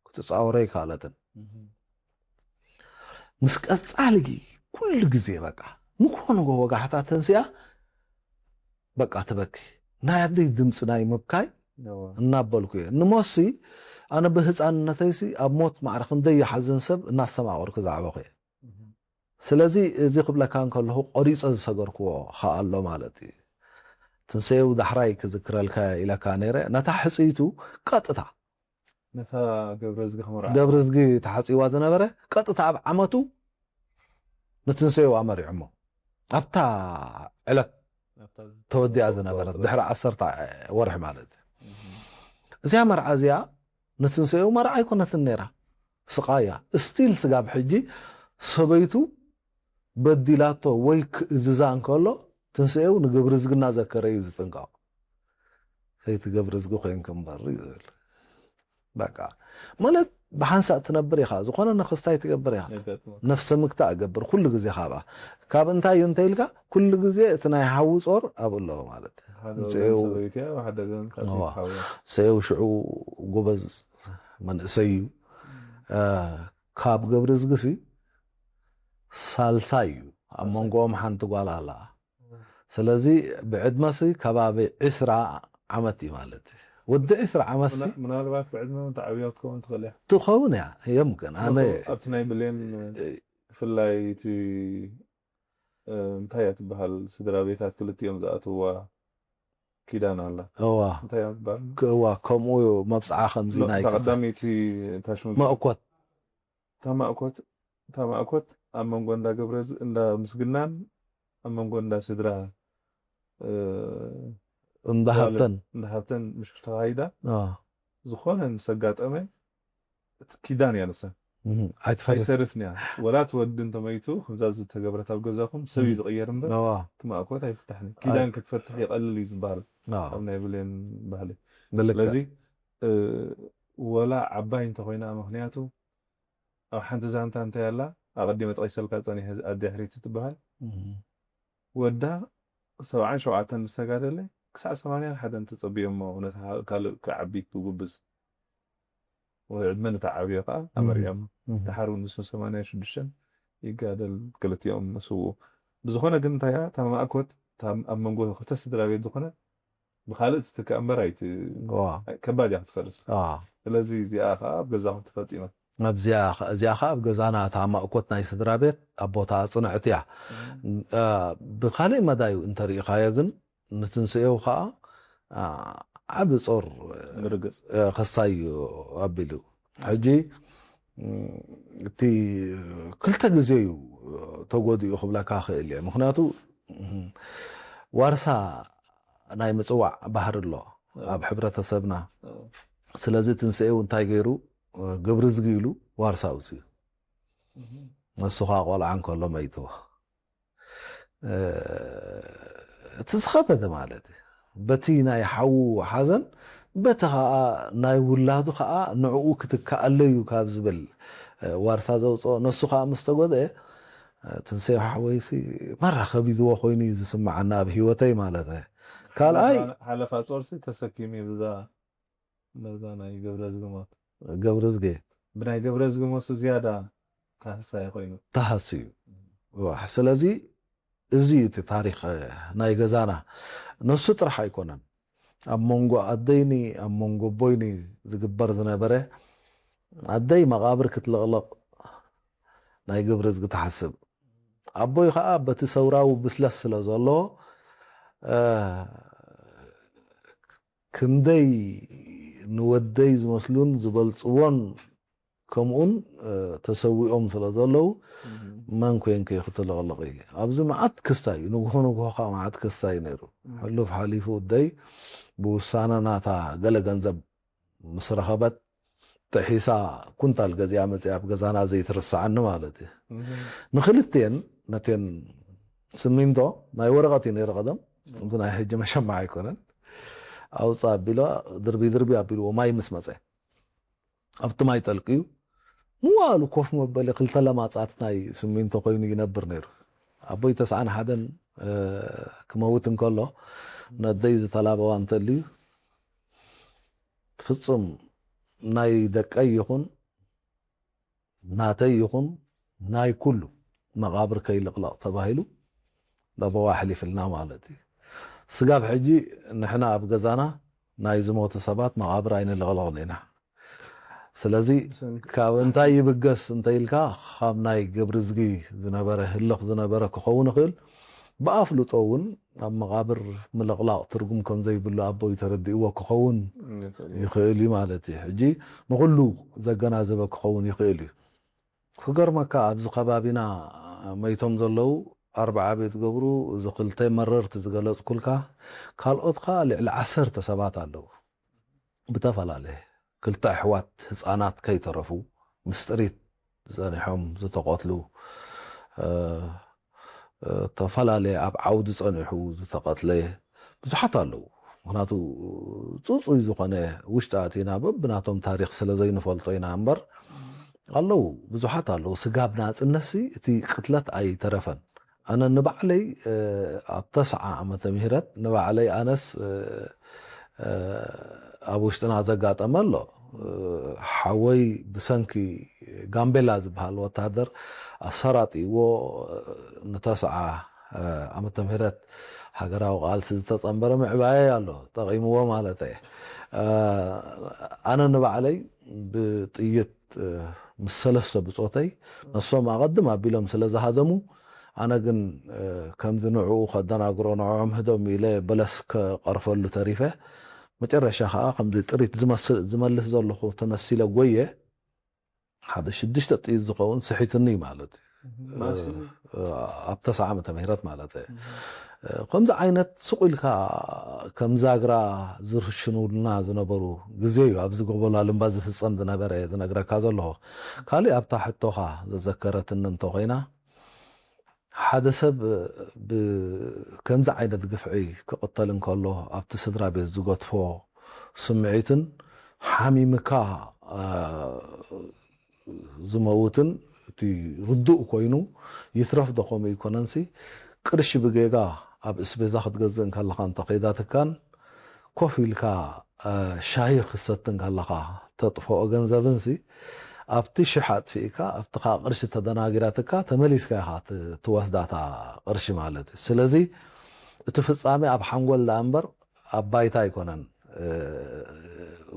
ክትፃወሮ ይከኣለትን ምስ ቀፃሊ ኩሉ ግዜ በቃ ንግሆ ንግሆ ወጋሕታ ተንሲኣ በቃ ትበኪ። ናይ ኣደይ ድምፂ ናይ ምብካይ እናበልኩ እየ ንሞሲ ኣነ ብህፃንነተይሲ ኣብ ሞት ማዕረ ክንደይ ይሓዝን ሰብ እናስተማቐርኩ ዝዓበኹ እየ። ስለዚ እዚ ክብለካ እንከለኹ ቆሪፀ ዝሰገርክዎ ከዓ ኣሎ ማለት እዩ። ትንሰየው ዳሕራይ ክዝክረልካ ኢለካ ነይረ ነታ ሕፅይቱ ቀጥታ ነታ ገብረዝጊ ክምርዓ ገብረዝጊ ተሓፂዋ ዝነበረ ቀጥታ ኣብ ዓመቱ ንትንሰኡ ኣመሪዖሞ ኣብታ ዕለት ተወዲኣ ዝነበረት ድሕሪ ዓሰርተ ወርሒ ማለት እዩ። እዚኣ መርዓ እዚኣ ንትንሰኡ መርዓ ኣይኮነትን ነይራ፣ ስቓያ ስቲል ስጋብ ሕጂ ሰበይቱ በዲላቶ ወይ ክእዝዛ እንከሎ ትንሰኡ ንግብሪ ዝግና ዘከረ እዩ ዝጥንቀቕ። ሰይቲ ገብሪ ዝጊ ኮይንክ እምበር እዩ ዝብል። በቃ ማለት ብሓንሳእ ትነብር ኢኻ፣ ዝኾነ ነኽስታይ ትገብር ኢኻ። ነፍሰ ምግታእ እገብር ኩሉ ግዜ ካብኣ። ካብ እንታይ እዩ እንተ ኢልካ ኩሉ ግዜ እቲ ናይ ሓዊ ጾር ኣብኡ ኣለዎ ማለት እዩ። ሰየው ሽዑ ጎበዝ መንእሰይ እዩ። ካብ ገብሪ ዝግሲ ሳልሳይ እዩ፣ ኣብ መንጎኦም ሓንቲ ጓል ኣላ። ስለዚ ብዕድመሲ ከባቢ ዕስራ ዓመት እዩ ማለት እዩ። ወዲ ዕስራ ዓመት ምናልባት ብዕድመ እውን ተዓብያ ክትከውን ትኽእል እያ። ትኸውን እያ። የምክን ኣነ ኣብቲ ናይ ብሌን ብፍላይ እቲ እንታይ እያ ትበሃል ስድራ ቤታት ክልቲኦም ዝኣትዋ ኪዳን ኣላ። እዋ እንታይ እያ ትበሃል? እዋ ከምኡ መብፅዓ ከምዚ ናይ ቀዳመይቲ ታሽሙ መእኮት እታ ማእኮት እታ ማእኮት ኣብ መንጎ እንዳ ገብረ እንዳ ምስግናን ኣብ መንጎ እንዳ ስድራ እንዳ ሃብተን እንዳ ሃብተን ምሽ ተኻይዳ ዝኾነ ምስ ኣጋጠመ እቲ ኪዳን እያ ንሳ ኣይትፈርስ። ኣይተርፍን እያ። ወላ እቲ ወዲ እንተመይቱ ከምዛ ዝተገብረት ኣብ ገዛኹም ሰብ እዩ ዝቕየር እምበር እቲ ማእኮት ኣይፍታሕን እዩ። ኪዳን ክትፈትሕ ይቐልል እዩ ዝበሃል ኣብ ናይ ብሌን ባህሊ። ስለዚ ወላ ዓባይ እንተኾይና ምኽንያቱ ኣብ ሓንቲ ዛንታ እንታይ ኣላ ኣቐዲመ ጠቒሰልካ ጸኒሐ ኣደ ሕሪቲ ትበሃል ወዳ ሰብዓን ሸውዓተን ምስ ተጋደለ ክሳዕ ሰማንያን ሓደን ተጸብዮሞ ነቲ ካልእ ክዓቢ ክጉብዝ ወይ ዕድመ ነቲ ዓብዮ ከዓ ኣመሪዖሞ ደሓር እውን ንሱ ሰማንያን ሽዱሽተን ይጋደል ክልቲኦም ስውኡ ብዝኾነ ግን እንታይ እያ እታ ማእኮት ኣብ መንጎ ክልተ ስድራ ቤት ዝኾነ ብኻልእ ትትካእ እምበር ኣይቲ ከባድ እያ ክትፈርስ ስለዚ እዚኣ ከዓ ኣብ ገዛኹም ተፈፂማ ኣብዚኣ እዚኣ ከዓ ኣብ ገዛና እታ ማእኮት ናይ ስድራ ቤት ኣቦታ ፅንዕቲ እያ ብኻልእ መዳዩ እንተሪኢኻዮ ግን ንትንስኤው ከዓ ዓብ ጾር ርግፅ ከሳይ እዩ ኣቢሉ ሕጂ እቲ ክልተ ግዜ እዩ ተጎዲኡ ክብለካ ክእል እየ ምክንያቱ ዋርሳ ናይ ምፅዋዕ ባህሪ ኣሎ ኣብ ሕብረተሰብና ስለዚ ትንስኤው እንታይ ገይሩ ግብሪ ዝግኢሉ ዋርሳ ኣውፅኡ ንሱ ከዓ ቆልዓ እንከሎ መይትዎ እቲ ዝኸበደ ማለት በቲ ናይ ሓዉ ሓዘን በቲ ከዓ ናይ ውላዱ ከዓ ንዕኡ ክትከኣለዩ ካብ ዝብል ዋርሳ ዘውፅኦ ነሱ ከዓ ምስ ተጎድአ ትንሰዮ ሓወይሲ ማራ ከቢድዎ ኮይኑ እዩ ዝስምዓና ኣብ ህይወተይ ማለት ካልኣይ ሓለፋ ፆርሲ ተሰኪሙ እዩ ብዛ ነዛ ናይ ገብረዝጊ ሞት ገብረዝጊ ብናይ ገብረዝጊ ሞት ዝያዳ ተሃሳይ ኮይኑ ተሃስዩ ዋሕ ስለዚ እዚ እዩ እቲ ታሪክ ናይ ገዛና ነሱ ጥራሕ ኣይኮነን ኣብ መንጎ ኣደይኒ ኣብ መንጎ ኣቦይኒ ዝግበር ዝነበረ ኣደይ መቃብር ክትልቕልቕ ናይ ገብረዝጊ ትሓስብ ኣቦይ ከዓ በቲ ሰውራዊ ብስለት ስለ ዘሎ ክንደይ ንወደይ ዝመስሉን ዝበልፅዎን ከምኡን ተሰዊኦም ስለ ዘለዉ መን ኮንከ ክትልቕልቕ ኣብዚ መዓት ክስታይ እዩ ንግሆ ንግሆ ከዓ መዓት ክስታይ ነይሩ ሕሉፍ ሓሊፉ ወደይ ብውሳነ ናታ ገለ ገንዘብ ምስ ረኸበት ጥሒሳ ኩንታል ገዚኣ መፅኣ ኣብ ገዛና ዘይትርስዓኒ ማለት እዩ ንክልቴን ነቴን ስሚንቶ ናይ ወረቐት እዩ ነይሩ ቀደም እዚ ናይ ሕጂ መሸማዕ ኣይኮነን ኣውፃ ኣቢላ ድርቢ ድርቢ ኣቢልዎ ማይ ምስ መፀ ኣብቲ ማይ ጠልቅዩ ምዋሉ ኮፍ መበሊ ክልተ ለማፃት ናይ ስሚንቶ ኮይኑ ይነብር ነይሩ ኣቦይ ተስዓን ሓደን ክመውት እንከሎ ነደይ ዝተላበዋ እንተልዩ ፍፁም ናይ ደቀይ ይኹን ናተይ ይኹን ናይ ኩሉ መቓብር ከይልቕለቕ ተባሂሉ ለበዋ ኣሕሊፍልና ማለት እዩ። ስጋብ ሕጂ ንሕና ኣብ ገዛና ናይ ዝሞቱ ሰባት መቓብር ኣይንልቕልቕን ኢና። ስለዚ ካብ እንታይ ይብገስ እንተኢልካ ካብ ናይ ገብርዝጊ ዝነበረ ህልኽ ዝነበረ ክኸውን ይኽእል። ብኣፍልጦ እውን ኣብ መቓብር ምልቕላቕ ትርጉም ከም ዘይብሉ ኣቦይ ተረዲእዎ ክኸውን ይኽእል እዩ ማለት እዩ። ሕጂ ንኹሉ ዘገናዘበ ክኸውን ይኽእል እዩ። ክገርመካ ኣብዚ ከባቢና መይቶም ዘለዉ ኣርብዓ ቤት ገብሩ፣ እዚ ክልተ መረርቲ ዝገለጽኩልካ፣ ካልኦት ከኣ ልዕሊ ዓሰርተ ሰባት ኣለዉ። ብተፈላለየ ክልተ ኣሕዋት ህጻናት ከይተረፉ ምስጢሪት ጸኒሖም ዝተቐትሉ፣ እ፣ እ፣ ተፈላለየ ኣብ ዓውዲ ጸኒሑ ዝተቐትለ ብዙሓት ኣለዉ። ምኽንያቱ ጽጹይ ዝኾነ ውሽጢ ኣቲና በብናቶም ታሪኽ ስለ ዘይንፈልጦ ኢና እምበር ኣለዉ፣ ብዙሓት ኣለዉ። ስጋብ ናጽነትሲ እቲ ቅትለት ኣይተረፈን። ኣነ ንባዕለይ፣ እ፣ ኣብ ተስዓ ዓመተ ምህረት ንባዕለይ ኣነስ፣ እ፣ እ፣ ኣብ ውሽጥና ዘጋጠመ ኣሎ። እ፣ ሓወይ ብሰንኪ ጋምቤላ ዝበሃል ወታደር ኣሰራጢዎ፣ እ፣ ንተስዓ፣ እ፣ ዓመተ ምህረት ሃገራዊ ቃልሲ ዝተጸንበረ ምዕባየ ኣሎ፣ ጠቒምዎ ማለት እየ። እ፣ ኣነ ንባዕለይ ብጥይት፣ እ፣ ምስ ሰለስተ ብጾተይ፣ ነሶም ኣቐድም ኣቢሎም ስለ ዝሃደሙ፣ ኣነ ግን፣ እ፣ ከምዚ ንዕኡ ከደናግሮ፣ ንዕኦም ህደሙ ኢለ በለስ ከቐርፈሉ ተሪፈ። መጨረሻ ከኣ ከምዚ ጥሪት ዝመስል፣ ዝመልስ ዘለኹ ተመሲለ ጎየ። ሓደ ሽዱሽተ ጥይት ዝኸውን ስሒትኒ ማለት እዩ። ማሲኑ። እ፣ ኣብ ተስዓ ዓመተ ምህረት ማለት እዩ። እ፣ ከምዚ ዓይነት ስቕ ኢልካ ከም ዛግራ ዝርሽኑልና ዝነበሩ ግዜ እዩ። ኣብዚ ጎቦ ላልምባ ዝፍጸም ዝነበረ እየ ዝነግረካ ዘለኹ። ካልእ ኣብታ ሕቶኻ ዘዘከረትኒ እንተኾይና፣ ሓደ ሰብ ብከምዚ ዓይነት ግፍዒ ክቕተል እንከሎ ኣብቲ ስድራ ቤት ዝገድፎ ስምዒትን ሓሚምካ፣ እ፣ ዝመውትን እቲ ርዱእ ኮይኑ ይትረፍ ዶ ከምኡ ይኮነንሲ፣ ቅርሺ ብጌጋ ኣብ እስቤዛ ክትገዝእ እንከለኻ እንተኸይዳትካን ኮፍ ኢልካ፣ እ፣ ሻሂ ክትሰቲ እንከለኻ ተጥፍኦ ገንዘብንሲ ኣብቲ ሽሕ ኣጥፊእካ ኣብቲ ኸኣ ቅርሺ ተደናጊራትካ ተመሊስካ ኢኻ ት-፣ ትወስዳ እታ ቅርሺ ማለት እዩ። ስለዚ እቲ ፍጻሜ ኣብ ሓንጎል ደኣ እምበር ኣብ ባይታ ኣይኮነን፣ እ፣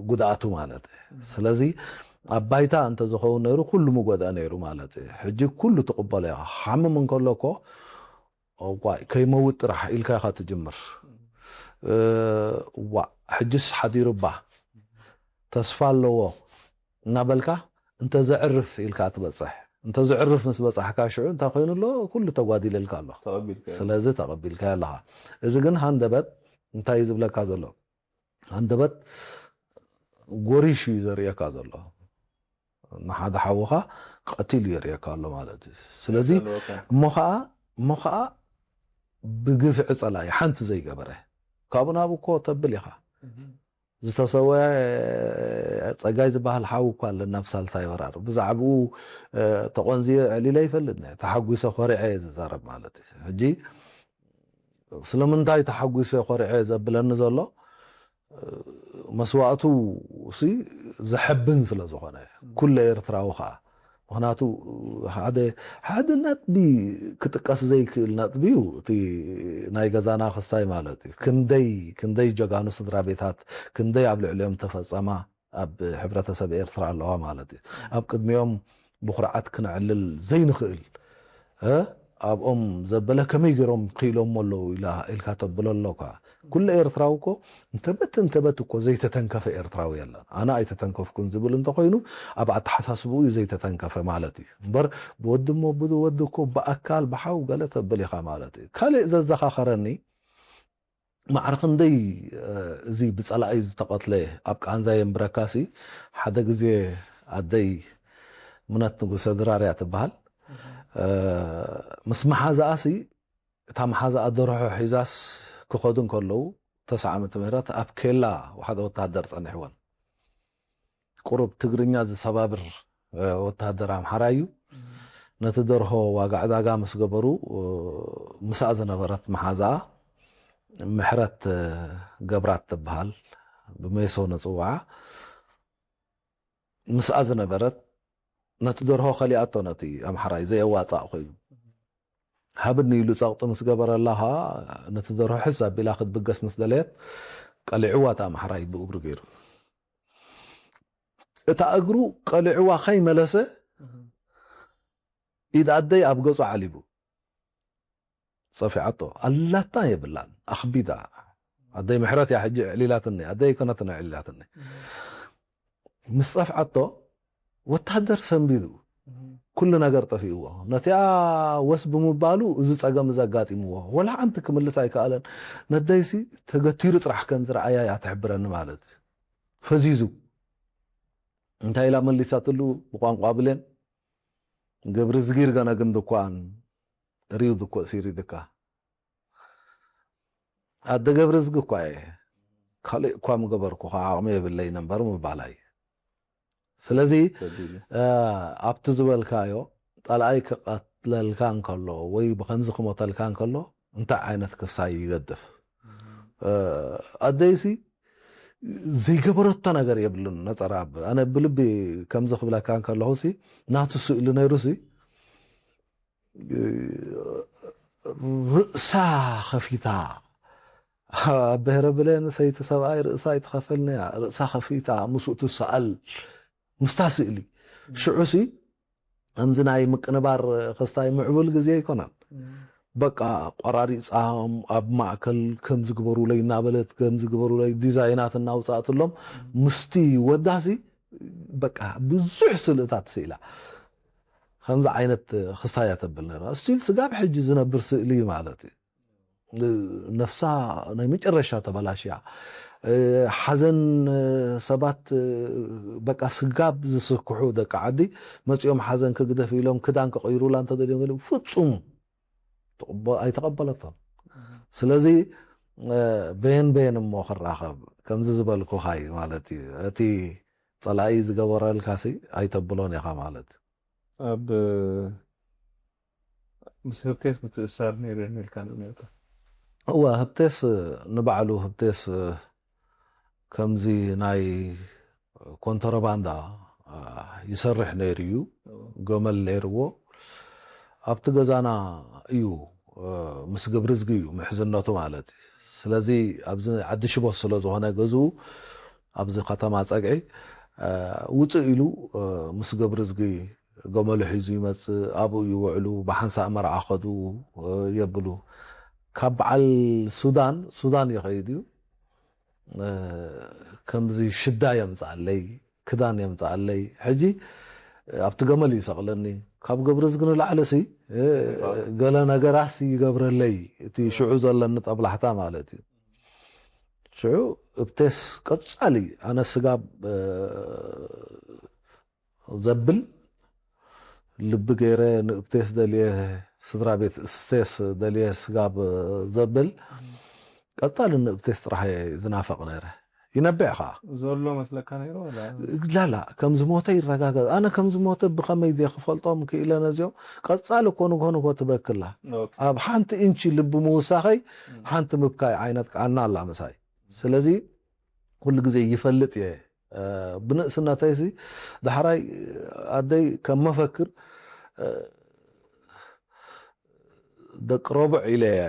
ጉድኣቱ ማለት እዩ። ስለዚ ኣብ ባይታ እንተዝኸውን ነይሩ ኩሉ ምጎድኣ ነይሩ ማለት እዩ። ሕጂ ኩሉ ትቕበሎ ኢኻ። ክሓምም እንከሎ እኮ እዋይ ከይመውት ጥራሕ ኢልካ ኢኻ ትጅምር። እ፣ ዋእ ሕጅስ ሓዲሩ እባ ተስፋ ኣለዎ እናበልካ እንተ ዘዕርፍ ኢልካ ትበጽሕ። እንተ ዘዕርፍ ምስ በጻሕካ ሽዑ እንታይ ኮይኑ ኣሎ? ኩሉ ተጓዲለልካ ኣሎ። ተቐቢልካዮ። ስለዚ ተቐቢልካዮ ኣለኻ። እዚ ግን ሃንደበት እንታይ እዩ ዝብለካ ዘሎ? ሃንደበት ጎሪሽ እዩ ዘርእየካ ዘሎ። ንሓደ ሓውኻ ቀቲሉ የርእየካ ኣሎ ማለት እዩ። ስለዚ ኣለወካ። እሞ ኸኣ፣ እሞ ኸኣ ብግፍዒ ጸላኢ ሓንቲ ዘይገበረ ካብኡ ናብኡ እኮ ተብል ኢኻ። ዝተሰወ ጸጋይ ዝበሃል ሓው እኳ ኣለና ኣብ ሳልሳይ ወራር። ብዛዕባኡ፣ እ፣ ተቖንዝየ ዕሊለ ይፈልጥ ነየ። ተሓጒሰ ኮሪዐ እየ ዝዛረብ ማለት እዩ። ሕጂ ስለምንታይ ተሓጒሰ ኮሪዐ ዘብለኒ ዘሎ፣ እ፣ መስዋእቱ ሲ ዘሐብን ስለ ዝኾነ፣ ኩለ ኤርትራዊ ኸኣ። ምኽንያቱ ሓደ፣ ሓደ ነጥቢ ክጥቀስ ዘይክእል ነጥቢ እዩ፣ እቲ ናይ ገዛና ክስታይ ማለት እዩ። ክንደይ፣ ክንደይ ጀጋኑ ስድራ ቤታት፣ ክንደይ ኣብ ልዕሊኦም ተፈጸማ ኣብ ሕብረተሰብ ኤርትራ ኣለዋ ማለት እዩ። ኣብ ቅድሚኦም ብኹርዓት ክነዕልል ዘይንኽእል፣ እ፣ ኣብኦም ዘበለ ከመይ ገይሮም ክኢሎሞ ኣለዉ ኢላ፣ ኢልካ ተብሎ ኣለካ። ኩሉ ኤርትራዊ እኮ እንተበት እንተበት እኮ ዘይተተንከፈ ኤርትራዊ የለን። ኣነ ኣይተተንከፍኩን ዝብል እንተኾይኑ ኣብ ኣተሓሳስብኡ እዩ ዘይተተንከፈ ማለት እዩ። እምበር ብወዲ እሞ ብወዲ እኮ ብኣካል ብሓው ገለ ተብል ኢኻ ማለት እዩ። ካልእ ዘዘኻኸረኒ ማዕረ ክንደይ፣ እ፣ እዚ ብጸላኢ ዝተቐትለ ኣብ ቃንዛ የንብረካሲ፣ ሓደ ግዜ ኣደይ ምነት ንጉሰ ድራርያ ትበሃል፣ እ፣ ምስ መሓዛኣሲ፣ እታ መሓዛኣ ደርሆ ሒዛስ ክኸዱ እንከለዉ፣ ተስዓ ዓመተ ምህረት ኣብ ኬላ ሓደ ወተሃደር ጸኒሕወን። ቁሩብ ትግርኛ ዝሰባብር፣ እ፣ ወተሃደር ኣምሓራይ እዩ። ነቲ ደርሆ ዋጋ ዕዳጋ ምስ ገበሩ፣ እ፣ ምስኣ ዝነበረት መሓዛኣ ምሕረት፣ እ፣ ገብራት ትበሃል፣ ብሜሶ ንጽውዓ። ምስኣ ዝነበረት ነቲ ደርሆ ከሊኣቶ፣ ነቲ ኣምሓራይ ዘየዋጻእ ኮይኑ። ሃብኒ ኢሉ ጸቕጢ ምስ ገበረላ ኸኣ ነቲ ደርሆ ሕዝ ኣቢላ ክትብገስ ምስ ደለየት ቀሊዕዋ እቲ ኣምሓራይ ብእግሩ ገይሩ። እታ እግሩ ቀሊዕዋ ከይመለሰ ኢድ ኣደይ ኣብ ገጹ ዓሊቡ ጸፊዓቶ። ኣላታ የብላን፣ ኣኽቢዳ። ኣደይ ምሕረት እያ ሕጂ ኣዕሊላትኒ፣ ኣደይ ኣይኮነትን ኣዕሊላትኒ። ምስ ጸፍዓቶ ወታደር ሰንቢዱ፣ እህ። እኮ ኩሉ ነገር ጠፊእዎ። ነቲኣ ወስ ብምባሉ እዚ ጸገም እዚ ኣጋጢምዎ። ወላ ሓንቲ ክምልስ ኣይከኣለን። ነደይሲ ተገቲሩ ጥራሕ ከም ዝረኣያ እያ ትሕብረኒ ማለት እዩ። ፈዚዙ። እንታይ ኢላ መሊሳትሉ ብቋንቋ ብሌን? ገብሪ ዝጊር ገነ ግን ድኳን ሪው ድኮ ሲሪ ድካ። ኣደ ገብሪ ዝጊ እኳ እየ። ካልእ እኳ ምገበርኩ፣ ከዓ ዓቕሚ የብለይ ነበር ምባላይ። ስለዚ፣ ከቢድ እዩ። እ፣ ኣብቲ ዝበልካዮ፣ ጠላኣይ ክቐትለልካ እንከሎ፣ ወይ ብኸምዚ ክሞተልካ እንከሎ፣ እንታይ ዓይነት ክሳይ ይገድፍ? እ፣ ኣደይሲ ዘይገበረቶ ነገር የብሉን። ነጸራ ኣብ-፣ ኣነ ብልቢ ከምዚ ክብለካ እንከለኹሲ፣ ናቱ ስእሊ ነይሩሲ፣ እ፣ ርእሳ ከፊታ፣ ኣብ ብሔረ ብሌን ሰይቲ ሰብኣይ ርእሳ ኣይትኸፈልንያ፣ ርእሳ ከፊታ ምስኡ ትሰኣል ምስታ ስእሊ። ሽዑሲ ከምዚ ናይ ምቅንባር ክስታይ ምዕቡል ግዜ ኣይኮነን። በቃ ቆራሪፃ ኣብ ማእከል ከም ዝግበሩለይ እናበለት፣ ከም ዝግበሩለይ ዲዛይናት እናውፃእትሎም ምስቲ ወዳሲ በቃ ብዙሕ ስእልታት ስኢላ። ከምዚ ዓይነት ክስታይ እያ ተብል ነይራ። ስቲል ስጋብ ሕጂ ዝነብር ስእሊ እዩ ማለት እዩ። ነፍሳ ናይ መጨረሻ ተበላሽያ። እ፣ ሓዘን፣ እ፣ ሰባት፣ እ፣ በቃ ስጋብ ዝስክሑ ደቂ ዓዲ መጺኦም ሓዘን ክግደፍ ኢሎም ክዳን ክቕይሩላ እንተደልዮም ገለ ፍጹም ተቐበ-፣ ኣይተቐበለቶን። ስለዚ፣ እ፣ በየን በየን እሞ ክራኸብ ከምዚ ዝበልኩኻ እዩ ማለት እዩ። እቲ ጸላኢ ዝገበረልካሲ ኣይተብሎን ኢኻ ማለት እዩ። ኣብ ምስ ህብቴስ ምትእሳር ነይሩ ኢልካ ነርካ? እወ፣ ህብቴስ ንባዕሉ ህብቴስ ከምዚ ናይ ኮንትሮባንዳ ይሰርሕ ነይሩ እዩ። እወ። ገመል ነይርዎ። ኣብቲ ገዛና እዩ፣ ምስ ግብሪ ዝጊ እዩ ምሕዝነቱ ማለት እዩ። ስለዚ ኣብዚ ዓዲ ሽቦ ስለ ዝኾነ ገዝኡ ኣብዚ ከተማ ጸግዒ ውፅእ ኢሉ ምስ ግብሪ ዝጊ ገመሉ ሒዙ ይመጽእ፣ ኣብኡ ይውዕሉ፣ ብሓንሳእ መርዓ ከዱ የብሉ። ካብ በዓል ሱዳን፣ ሱዳን ይኸይድ እዩ። እ፣ ከምዚ ሽዳ የምጽኣለይ፣ ክዳን የምጽኣለይ። ሕጂ ኣብቲ ገመል ይሰቕለኒ። ካብ ግብሪ ዝጊ ንላዕሊ ሲ፣ እ፣ ገለ ነገራት ይገብረለይ፣ እቲ ሽዑ ዘለኒ ጠብላሕታ ማለት እዩ። ሽዑ እብቴስ ቀጻሊ ኣነ ስጋብ፣ እ፣ ዘብል ልቢ ገይረ ንእብቴስ ደልየ፣ ስድራ ቤት እስቴስ ደልየ ስጋብ ዘብል ቀጻሊ ንእብቴስ ጥራሕ እየ ዝናፈቕ ነይረ። ይነብዕ ኸዓ። ዘሎ መስለካ ነይሩ ወላ? ላላ፣ ከም ዝሞተ ይረጋገጽ። ኣነ ከም ዝሞተ ብኸመይ ድየ ክፈልጦም ክኢለ ነዚኦም? ቀጻሊ እኮ ንግሆ ንግሆ ትበክላ። ኦኬ። ኣብ ሓንቲ ኢንቺ ልቢ ምውሳኸይ እም። ሓንቲ ምብካይ ዓይነት ቃና ኣላ ምሳይ። ስለዚ ኩሉ ግዜ ይፈልጥ እየ። እ፣ ብንእስነተይሲ ዳሕራይ ኣደይ ከም መፈክር፣ እ፣ ደቂ ረቡዕ ኢለ እየ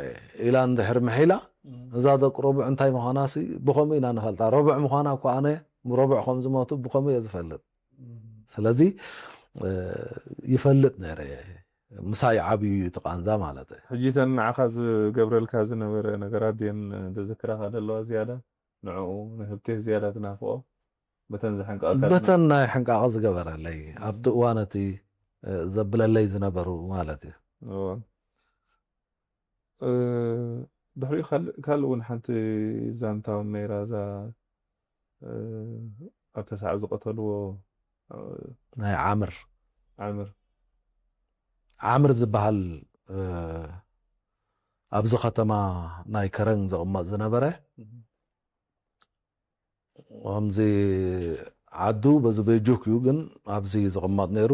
ኢላ እንድሕር ምሒላ፣ እም። እዛ ደቂ ረቡዕ እንታይ ምዃናሲ ብኸምኡ ኢና ንፈልጣ። ረቡዕ ምዃና እኮ ኣነ ረቡዕ ከም ዝሞቱ ብኸምኡ እየ ዝፈልጥ። እም። ስለዚ፣ እ፣ ይፈልጥ ነይረ እየ። ምሳይ ዓብዩ እዩ እቲ ቃንዛ ማለት እየ። ሕጂ እተን ንዓኻ ዝገብረልካ ዝነበረ ነገራት ድየን ዘዘክራኻ ዘለዋ ዝያዳ? ንዕኡ ንህብቴስ ዝያዳ ትናፍቖ? በተን ዘሐንቀቐካ በተን ናይ ሕንቃቐ ዝገበረለይ፣ ኣብቲ እዋን እቲ፣ እ፣ ዘብለለይ ዝነበሩ ማለት እዩ። እወ። እ፣ ድሕሪኡ ካልእ፣ ካልእ እውን ሓንቲ ዛንታ እውን ነይራ፣ እዛ፣ እ፣ ኣብ ተስዓ ዝቐተልዎ፣ እ፣ ናይ ዓምር። ዓምር። ዓምር ዝበሃል፣ እ፣ ኣብዚ ከተማ ናይ ከረን ዝቕመጥ ዝነበረ፣ እህ። ከምዚ ዓዱ በዚ ቤጁክ እዩ፣ ግን ኣብዚ ዝቕመጥ ነይሩ።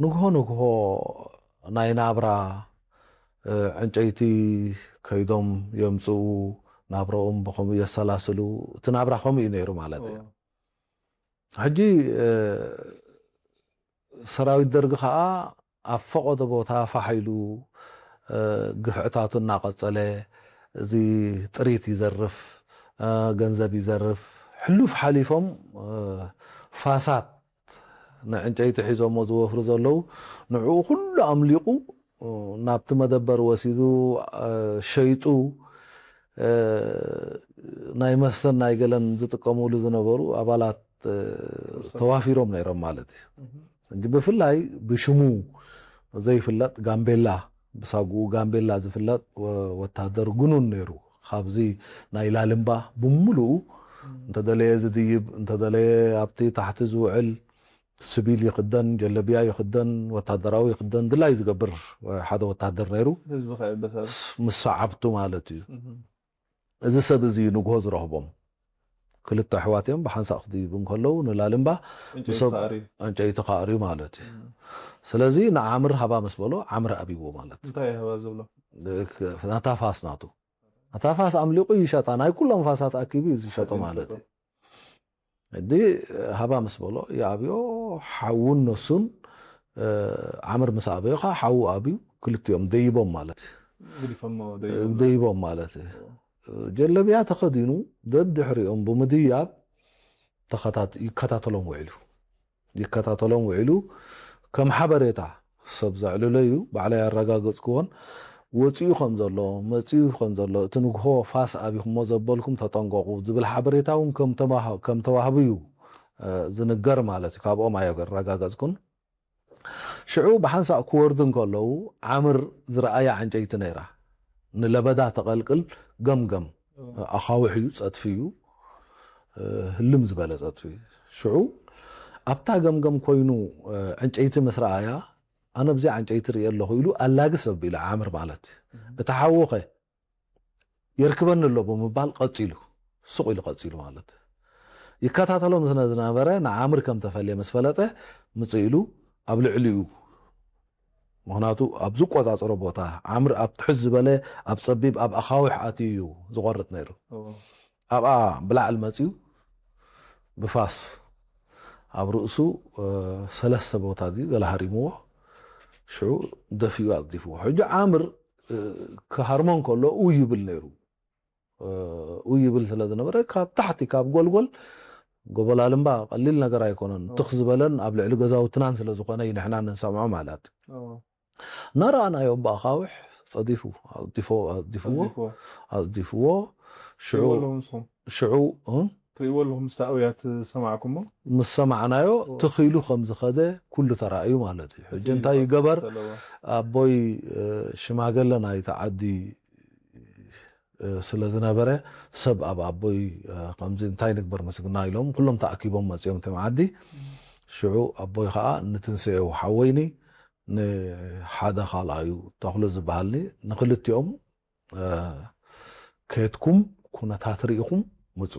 ንግሆ ንግሆ ናይ ናብራ፣ እ፣ ዕንጨይቲ ከይዶም የምጽኡ፣ ናብራኦም ብኸምኡ የሰላስሉ። እቲ ናብራ ከምኡ እዩ ነይሩ ማለት እዩ። እዎ። ሕጂ፣ እ፣ ሰራዊት ደርጊ ኸኣ ኣብ ፈቐዶ ቦታ ፋሕ ኢሉ፣ እ፣ ግፍዕታቱ እናቐጸለ፣ እዚ ጥሪት ይዘርፍ፣ እ፣ ገንዘብ ይዘርፍ። ሕሉፍ ሓሊፎም፣ እ፣ ፋሳት ንዕንጨይቲ ሒዞሞ ዝወፍሩ ዘለዉ፣ ንዕኡ ኩሉ ኣምሊቑ፣ እ፣ ናብቲ መደበር ወሲዱ፣ እ፣ ሸይጡ፣ እ፣ ናይ መስተን ናይ ገለን ዝጥቀሙሉ ዝነበሩ ኣባላት፣ እ፣ ተዋፊሮም ነይሮም ማለት እዩ። እህ። እንጂ ብፍላይ ብሽሙ ዘይፍለጥ ጋምቤላ፣ ብሳጉኡ ጋምቤላ ዝፍለጥ ወ- ወታደር ግኑን ነይሩ። ካብዚ ናይ ላልምባ ብምሉኡ እንተደለየ ዝድይብ፣ እንተደለየ ኣብቲ ታሕቲ ዝውዕል፣ ስቢል ይኽደን፣ ጀለብያ ይኽደን፣ ወታደራዊ ይኽደን፣ ድላይ ዝገብር ሓደ ወታደር ነይሩ። ህዝቢ ከዕበሰብ ምስ ሰዓብቱ ማለት እዩ። እዚ ሰብ እዚ ንግሆ ዝረኽቦም ክልተ ኣሕዋት እዮም። ብሓንሳእ ክድይቡ እንከለዉ ንላልምባ ዕንጨይቲ ሰብ ከኣርዩ። ዕንጨይቲ ከኣርዩ ማለት እዩ። ስለዚ ንዓምር ሃባ ምስ በሎ ዓምር ኣብይዎ ማለት እዩ። እንታይ ሃባ ዝብሎ? ናታ ፋስ ናቱ፣ ናታ ፋስ ኣምሊቑ ይሸጣ። ናይ ኩሎም ፋሳት ኣኪቡ እዩ ዝሸጦ ማለት እዩ። እንዲ ሃባ ምስ በሎ ይኣብዮ። ሓውን ነሱን ዓምር ምስ ኣበዮ ከዓ ሓዉ ኣብዩ። ክልቲኦም ደይቦም ማለት እዩ። ግዲፎሞ ደይቦም ማለት እዩ። ጀለብያ ተኸዲኑ ደድሕሪኦም ብምድያብ ይከታተሎም ውዒሉ ይከታተሎም ውዒሉ። ከም ሓበሬታ ሰብ ዘዕልሎ እዩ። ባዕለይ ኣረጋገፅክዎን ወፂኡ ከም ዘሎ መፂኡ ከም ዘሎ እቲ ንግሆ ፋስ ኣቢኹሞ ዘበልኩም ተጠንቀቑ ዝብል ሓበሬታ እውን ከም ተዋህቡ እዩ ዝንገር ማለት እዩ። ካብኦም ኣዮ ኣረጋገፅኩን። ሽዑ ብሓንሳእ ክወርዱ እንከለዉ ዓምር ዝረኣያ ዕንጨይቲ ነይራ። ንለበዳ ተቐልቅል ገምገም ኣኻውሕ እዩ፣ ፀጥፊ እዩ፣ ህልም ዝበለ ፀጥፊ። ሽዑ ኣብታ ገምገም ኮይኑ ዕንጨይቲ ምስ ረኣያ፣ ኣነ ብዚኣ ዕንጨይቲ ርእየ ኣለኹ ኢሉ ኣላግስ ኣቢሉ ዓምር ማለት እዩ። እቲ ሓውኸ የርክበኒ ኣሎ ብምባል ቀፂሉ፣ ስቕ ኢሉ ቀፂሉ ማለት እዩ። ይከታተሎም ስለ ዝነበረ ንዓምር ከም ተፈልየ ምስ ፈለጠ ምፅእ ኢሉ ኣብ ልዕሊኡ፣ ምኽንያቱ ኣብ ዝቆፃፀሮ ቦታ ዓምር ኣብ ትሕት ዝበለ ኣብ ፀቢብ ኣብ ኣኻውሕ ኣትዩ እዩ ዝቆርጥ ነይሩ። ኣብኣ ብላዕሊ መፅዩ ብፋስ ኣብ ርእሱ ሰለስተ ቦታ እዚ ገለ ሃሪምዎ። ሽዑ ደፊኡ ኣፅዲፍዎ። ሕጂ ዓምር ክሃርሞ እንከሎ ኡ ይብል ነይሩ። ኡ ይብል ስለ ዝነበረ ካብ ታሕቲ ካብ ጎልጎል ጎቦላልምባ ቀሊል ነገር ኣይኮነን። ትኽ ዝበለን ኣብ ልዕሊ ገዛውትናን ስለ ዝኾነ እዩ ንሕና ንሰምዖ ማለት። እናረኣናዮ ብኣኻውሕ ፀዲፉ ኣፅዲፍዎ ኣፅዲፍዎ ኣፅዲፍዎ። ሽዑ ትሪእዎ ኣለኹም ንስኹም? ሽዑ እ? ትሪእዎ ኣለኹም? ምስ ኣውያት ሰማዕኩሞ? ምስ ሰማዕናዮ ትኺሉ ከም ዝኸደ ኩሉ ተራእዩ ማለት እዩ። ሕጂ እንታይ ይገበር? ኣለዎ። ኣቦይ እ፣ ሽማገለ ናይቲ ዓዲ እ፣ ስለ ዝነበረ ሰብ ኣብ ኣቦይ እ፣ ከምዚ እንታይ ንግበር ምስግና ኢሎም ኩሎም ተኣኪቦም መፂኦም እቶም ዓዲ። ሽዑ ኣቦይ ከዓ ንትንስኤው ሓወይኒ ንሓደ ካልኣዩ ተኽሉ ዝበሃልኒ ንክልቲኦም እ፣ ከየትኩም ኩነታት ርኢኹም ምፁ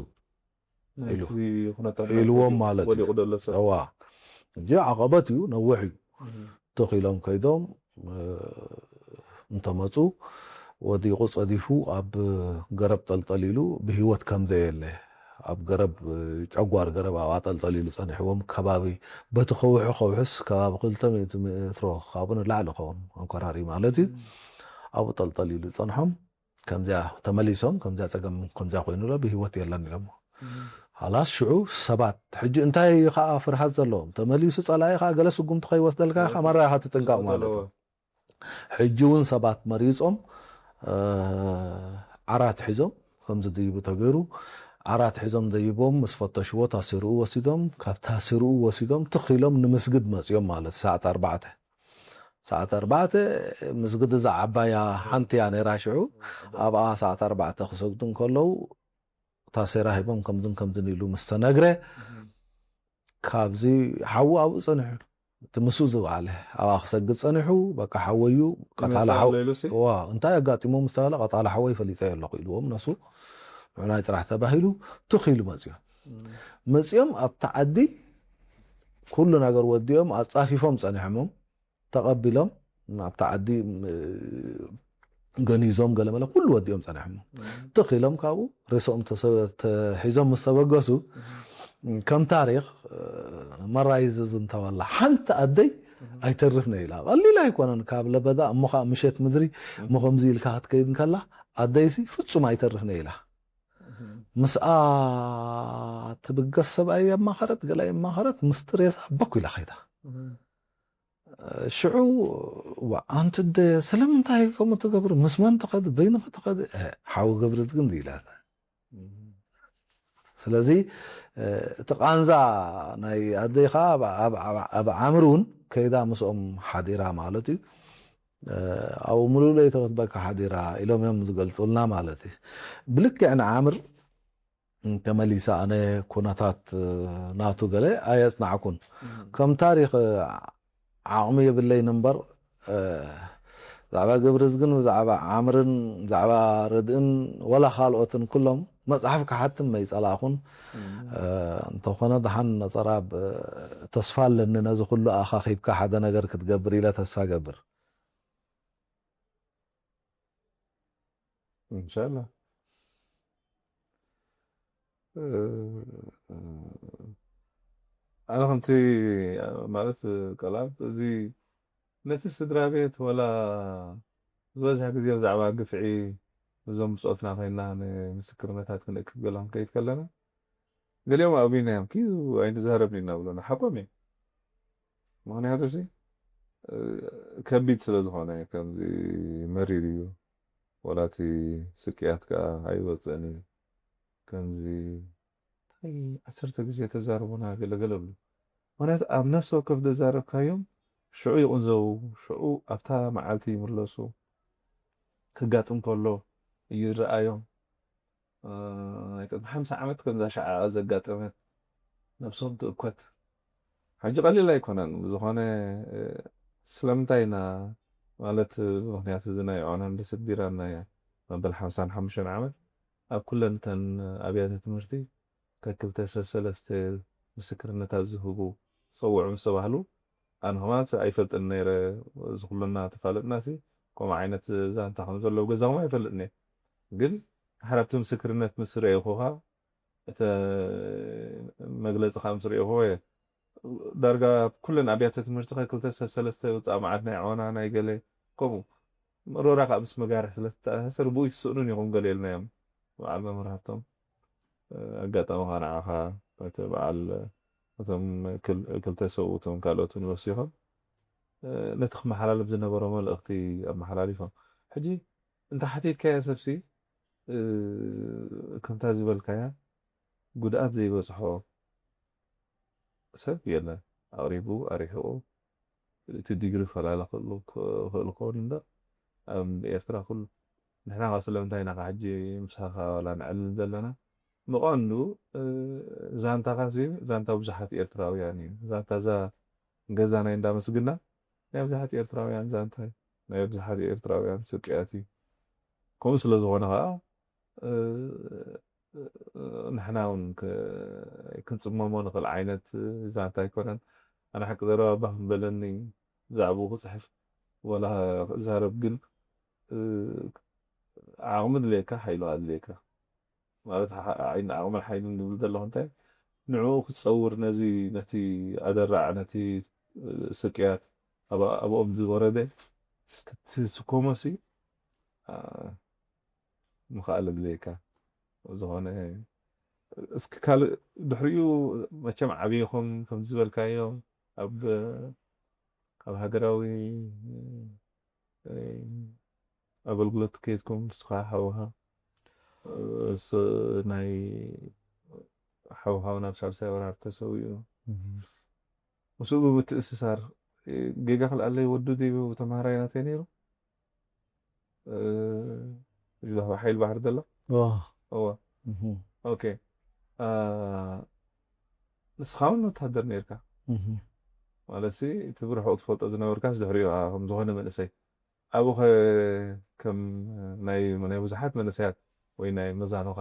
ናይቲ ኩነታት ኢልዎም ማለት እዩ። ወዲቑ ዘሎ ሰብ። እዋ። እጂ ዓቐበት እዩ፣ ነዊሕ እዩ። እህ። ትኽ ኢሎም ከይዶም እ፣ እንተመፁ ወዲቑ ፀዲፉ ኣብ ገረብ ጠልጠል ኢሉ ብህይወት ከም ዘየለ ኣብ ገረብ እ፣ ጨጓር ገረብ ኣብኣ ጠልጠል ኢሉ ፀኒሕዎም ከባቢ በቲ ከውሒ ከውሕስ ከባቢ ክልተ ሚእቲ ሜትሮ ካብኡ ንላዕሊ ኸውን ኣንኮራሪ ማለት እዩ። ኣብኡ ጠልጠል ኢሉ ፀንሖም። ከምዚኣ ተመሊሶም ከምዚኣ ፀገም ከምዚኣ ኮይኑ ሎ ብህይወት የለን ኢሎም። ሃላስ ሽዑ ሰባት ሕጂ እንታይ እዩ ከዓ ፍርሃት ዘለዎም? ተመሊሱ ፀላኢ ከዓ ገለ ስጉምቲ ከይወስደልካ ከዓ ማራ ኢኻ ትጥንቀቕ ማለት እዩ። ሕጂ እውን ሰባት መሪፆም እ፣ ዓራት ሒዞም ከም ዝድይቡ ተገይሩ ዓራት ሒዞም ደይቦም ምስ ፈተሽዎ ታሲርኡ ወሲዶም ካብ ታሲርኡ ወሲዶም ትኽ ኢሎም ንምስግድ መፅዮም ማለት ሰዓት ኣርባዕተ ሰዓት ኣርባዕተ ምስግድ እዛ ዓባያ ሓንቲ እያ ነይራ ሽዑ ኣብኣ ሰዓት ኣርባዕተ ክሰግዱ እንከለዉ ታሴራ ሂቦም ከምዝን ከምዝን ኢሉ ምስ ተነግረ ካብዚ ሓዉ ኣብኡ ፀኒሑ እቲ ምስኡ ዝበዓለ ኣብኣ ክሰግድ ፀኒሑ በቃ ሓወዩ ቀታሊ ሓው እንታይ ኣጋጢሞ ምስ ተባለ ቀታሊ ሓወይ ፈሊጠ ኣለኹ ኢልዎም ነሱ ንዑናይ ጥራሕ ተባሂሉ ትኽ ኢሉ መፅዮም መፅዮም ኣብቲ ዓዲ ኩሉ ነገር ወዲኦም ኣፃፊፎም ፀኒሖሞም ተቐቢሎም ኣብቲ ዓዲ ገኒዞም ገለመለ ኩሉ ወዲኦም ፀኒሖም ትኽ ኢሎም ካብኡ ሬሶኦም ተሒዞም ምስ ተበገሱ ከም ታሪክ መራይ ዝዝንተወላ ሓንቲ ኣደይ ኣይተርፍነ ኢላ ቀሊል ኣይኮነን ካብ ለበዳ እሞ ከዓ ምሸት ምድሪ እሞ ከምዚ ኢልካ ክትከይድ እንከላ ኣደይሲ ፍፁም ኣይተርፍነ ኢላ ምስኣ ትብገስ ሰብኣይ ኣማኸረት ገላይ ኣማኸረት ምስቲ ሬሳ በኩ ኢላ ከይዳ ሽዑ ኣንቲ ደ ስለምንታይ ከምኡ ትገብሩ ምስ መን ትኸድ በይንኸ ትኸድ ሓዊ ገብርት ግን ኢላት ስለዚ እቲ ቃንዛ ናይ ኣደይ ከዓ ኣብ ዓምር እውን ከይዳ ምስኦም ሓዲራ ማለት እዩ። ኣብኡ ሙሉእ ለይቲ ክትበካ ሓዲራ ኢሎም እዮም ዝገልፁልና ማለት እዩ። ብልክዕ ንዓምር ተመሊሰ ኣነ ኩነታት ናቱ ገለ ኣየፅናዕኩን። ከም ታሪክ ዓቕሚ የብለይን እምበር ብዛዕባ ገብርዝግን ብዛዕባ ዓምርን ብዛዕባ ርድእን ወላ ካልኦትን ኩሎም መፅሓፍ ክሓትም መይፀላእኹን። እንተኾነ ደሓን ነፀራብ ተስፋ ኣለኒ ነዚ ኩሉ ኣኻኺብካ ሓደ ነገር ክትገብር ኢለ ተስፋ ገብር። እንሻላ ኣነ ከምቲ ማለት ቀላብ እዚ ነቲ ስድራ ቤት ወላ ዝበዝሕ ግዜ ብዛዕባ ግፍዒ እዞም ብፆትና ኮይና ንምስክርነታት ክንእክብ ገሎም ከይድ ከለና ገሊኦም ኣብዩና እዮም ኪ ኣይንዛረብን ኢና ብሎና ሓቆም እዮም። ምክንያቱ ሲ ከቢድ ስለ ዝኾነ ከምዚ መሪር እዩ። ወላቲ ስቅያት ከዓ ኣይወፅእን እዩ። ከምዚ እንታይ ዓሰርተ ግዜ ተዛረቡና ገለገለ ብሉ። ምክንያቱ ኣብ ነፍሲ ወከፍ ዘዛረብካዮም ሽዑ ይቕንዘቡ፣ ሽዑ ኣብታ መዓልቲ ይምለሱ። ክጋጥም ከሎ እዩ ዝረኣዮም። ናይ ቅድሚ ሓምሳ ዓመት ከምዛ ሸዓ ዘጋጠመት ነብሶም ትእኮት። ሕጂ ቀሊል ኣይኮነን። ብዝኾነ ስለምንታይ ኢና ማለት ምክንያት እዚ ናይ ዖናን ብስቢራን ናይ መበል ሓምሳን ሓሙሽተን ዓመት ኣብ ኩለን እተን ኣብያተ ትምህርቲ ከክልተ ሰሰለስተ ምስክርነታት ዝህቡ ጸውዑ ምስ ተባህሉ ኣነ ከማን ኣይፈልጥን ነይረ። እዚ ኩሉና ተፋለጥና ሲ ከምኡ ዓይነት ዛንታ ከም ዘለዎ ገዛኹም ኣይፈልጥን እየ። ግን ሓራብቲ ምስክርነት ምስ ርኤኹኻ እቲ መግለፂ ከዓ ምስ ርኤኹ ዳርጋ ኩለን ኣብያተ ትምህርቲ ከክልተ ሰለስተ ውፃእ መዓት ናይ ዖና ናይ ገለ ከምኡ ሮራ ከዓ ምስ መጋርሕ ስለተተኣሳሰር ብኡ ይትስእኑን ኢኹም ገለ ኢልናዮም። በዓል መምህር ሃብቶም ኣጋጣሚ ከዓ ንዓኻ እቲ በዓል እቶም ክልተ ሰብኡቶም ካልኦትን ወሲኾም ነቲ ክመሓላለፍ ዝነበሮ መልእኽቲ ኣመሓላሊፎም። ሕጂ እንተ ሓቲትካዮ ሰብሲ ከምታ ዝበልካያ ጉድኣት ዘይበፅሖ ሰብ የለን። ኣቕሪቡ ኣሪሒቑ እቲ ዲግሪ ፈላለ ክእሉ ክእል ክኸውን እምበር ኣብ ኤርትራ ኩሉ ንሕና ኸ ስለምንታይ ኢና ኸ ሕጂ ምሳኻ ዋላ ንዕልል ዘለና? ብቐንዱ ዛንታኻ ሲ ዛንታ ብዙሓት ኤርትራውያን እዩ። ዛንታ እዛ ገዛና እንዳመስግና ናይ ብዙሓት ኤርትራውያን ዛንታ እዩ። ናይ ብዙሓት ኤርትራውያን ስቅያት እዩ። ከምኡ ስለ ዝኾነ ኸዓ ንሕና እውን ክንፅመሞ ንኽእል ዓይነት ዛንታ ኣይኮነን። ኣነ ሓቂ ዘረባ ባህ ምበለኒ ብዛዕባኡ ክፅሕፍ ወላ ክዛረብ ግን ዓቕሚ ድልየካ ሓይሉ ኣድልየካ ማለት ዓይን ዓቕምን ሓይልን ዝብል ዘለኹ እንታይ ንዕኡ ክትፀውር ነዚ ነቲ ኣደራዕ ነቲ ስቅያት ኣብኦም ዝወረደ ክትስከሞ ሲ ምኽኣል ኣድልየካ ዝኾነ እስኪ ካልእ ድሕሪኡ መቸም ዓብይኹም ከም ዝበልካዮም ኣብ ኣብ ሃገራዊ ኣገልግሎት ከይድኩም ንስኻ ሓውኻ ናይ ሓውኻ ናብ ሳልሳይ ወራር ተሰዊኡ ምስኡ ብምትእስሳር ጌጋ ክልኣለይ ወዱ ድዩ ተምሃራይ ናተይ ነይሩ እዚ ባህባ ሓይል ባሕሪ ዘሎ እዋ ኦኬ ንስኻ እውን ወታደር ነርካ ማለት እቲ ብርሑቕ ትፈልጦ ዝነበርካስ ድሕሪኡ ከም ዝኾነ መንእሰይ ኣብኡ ከም ናይ ብዙሓት መንእሰያት ወይ ናይ መዛኑኻ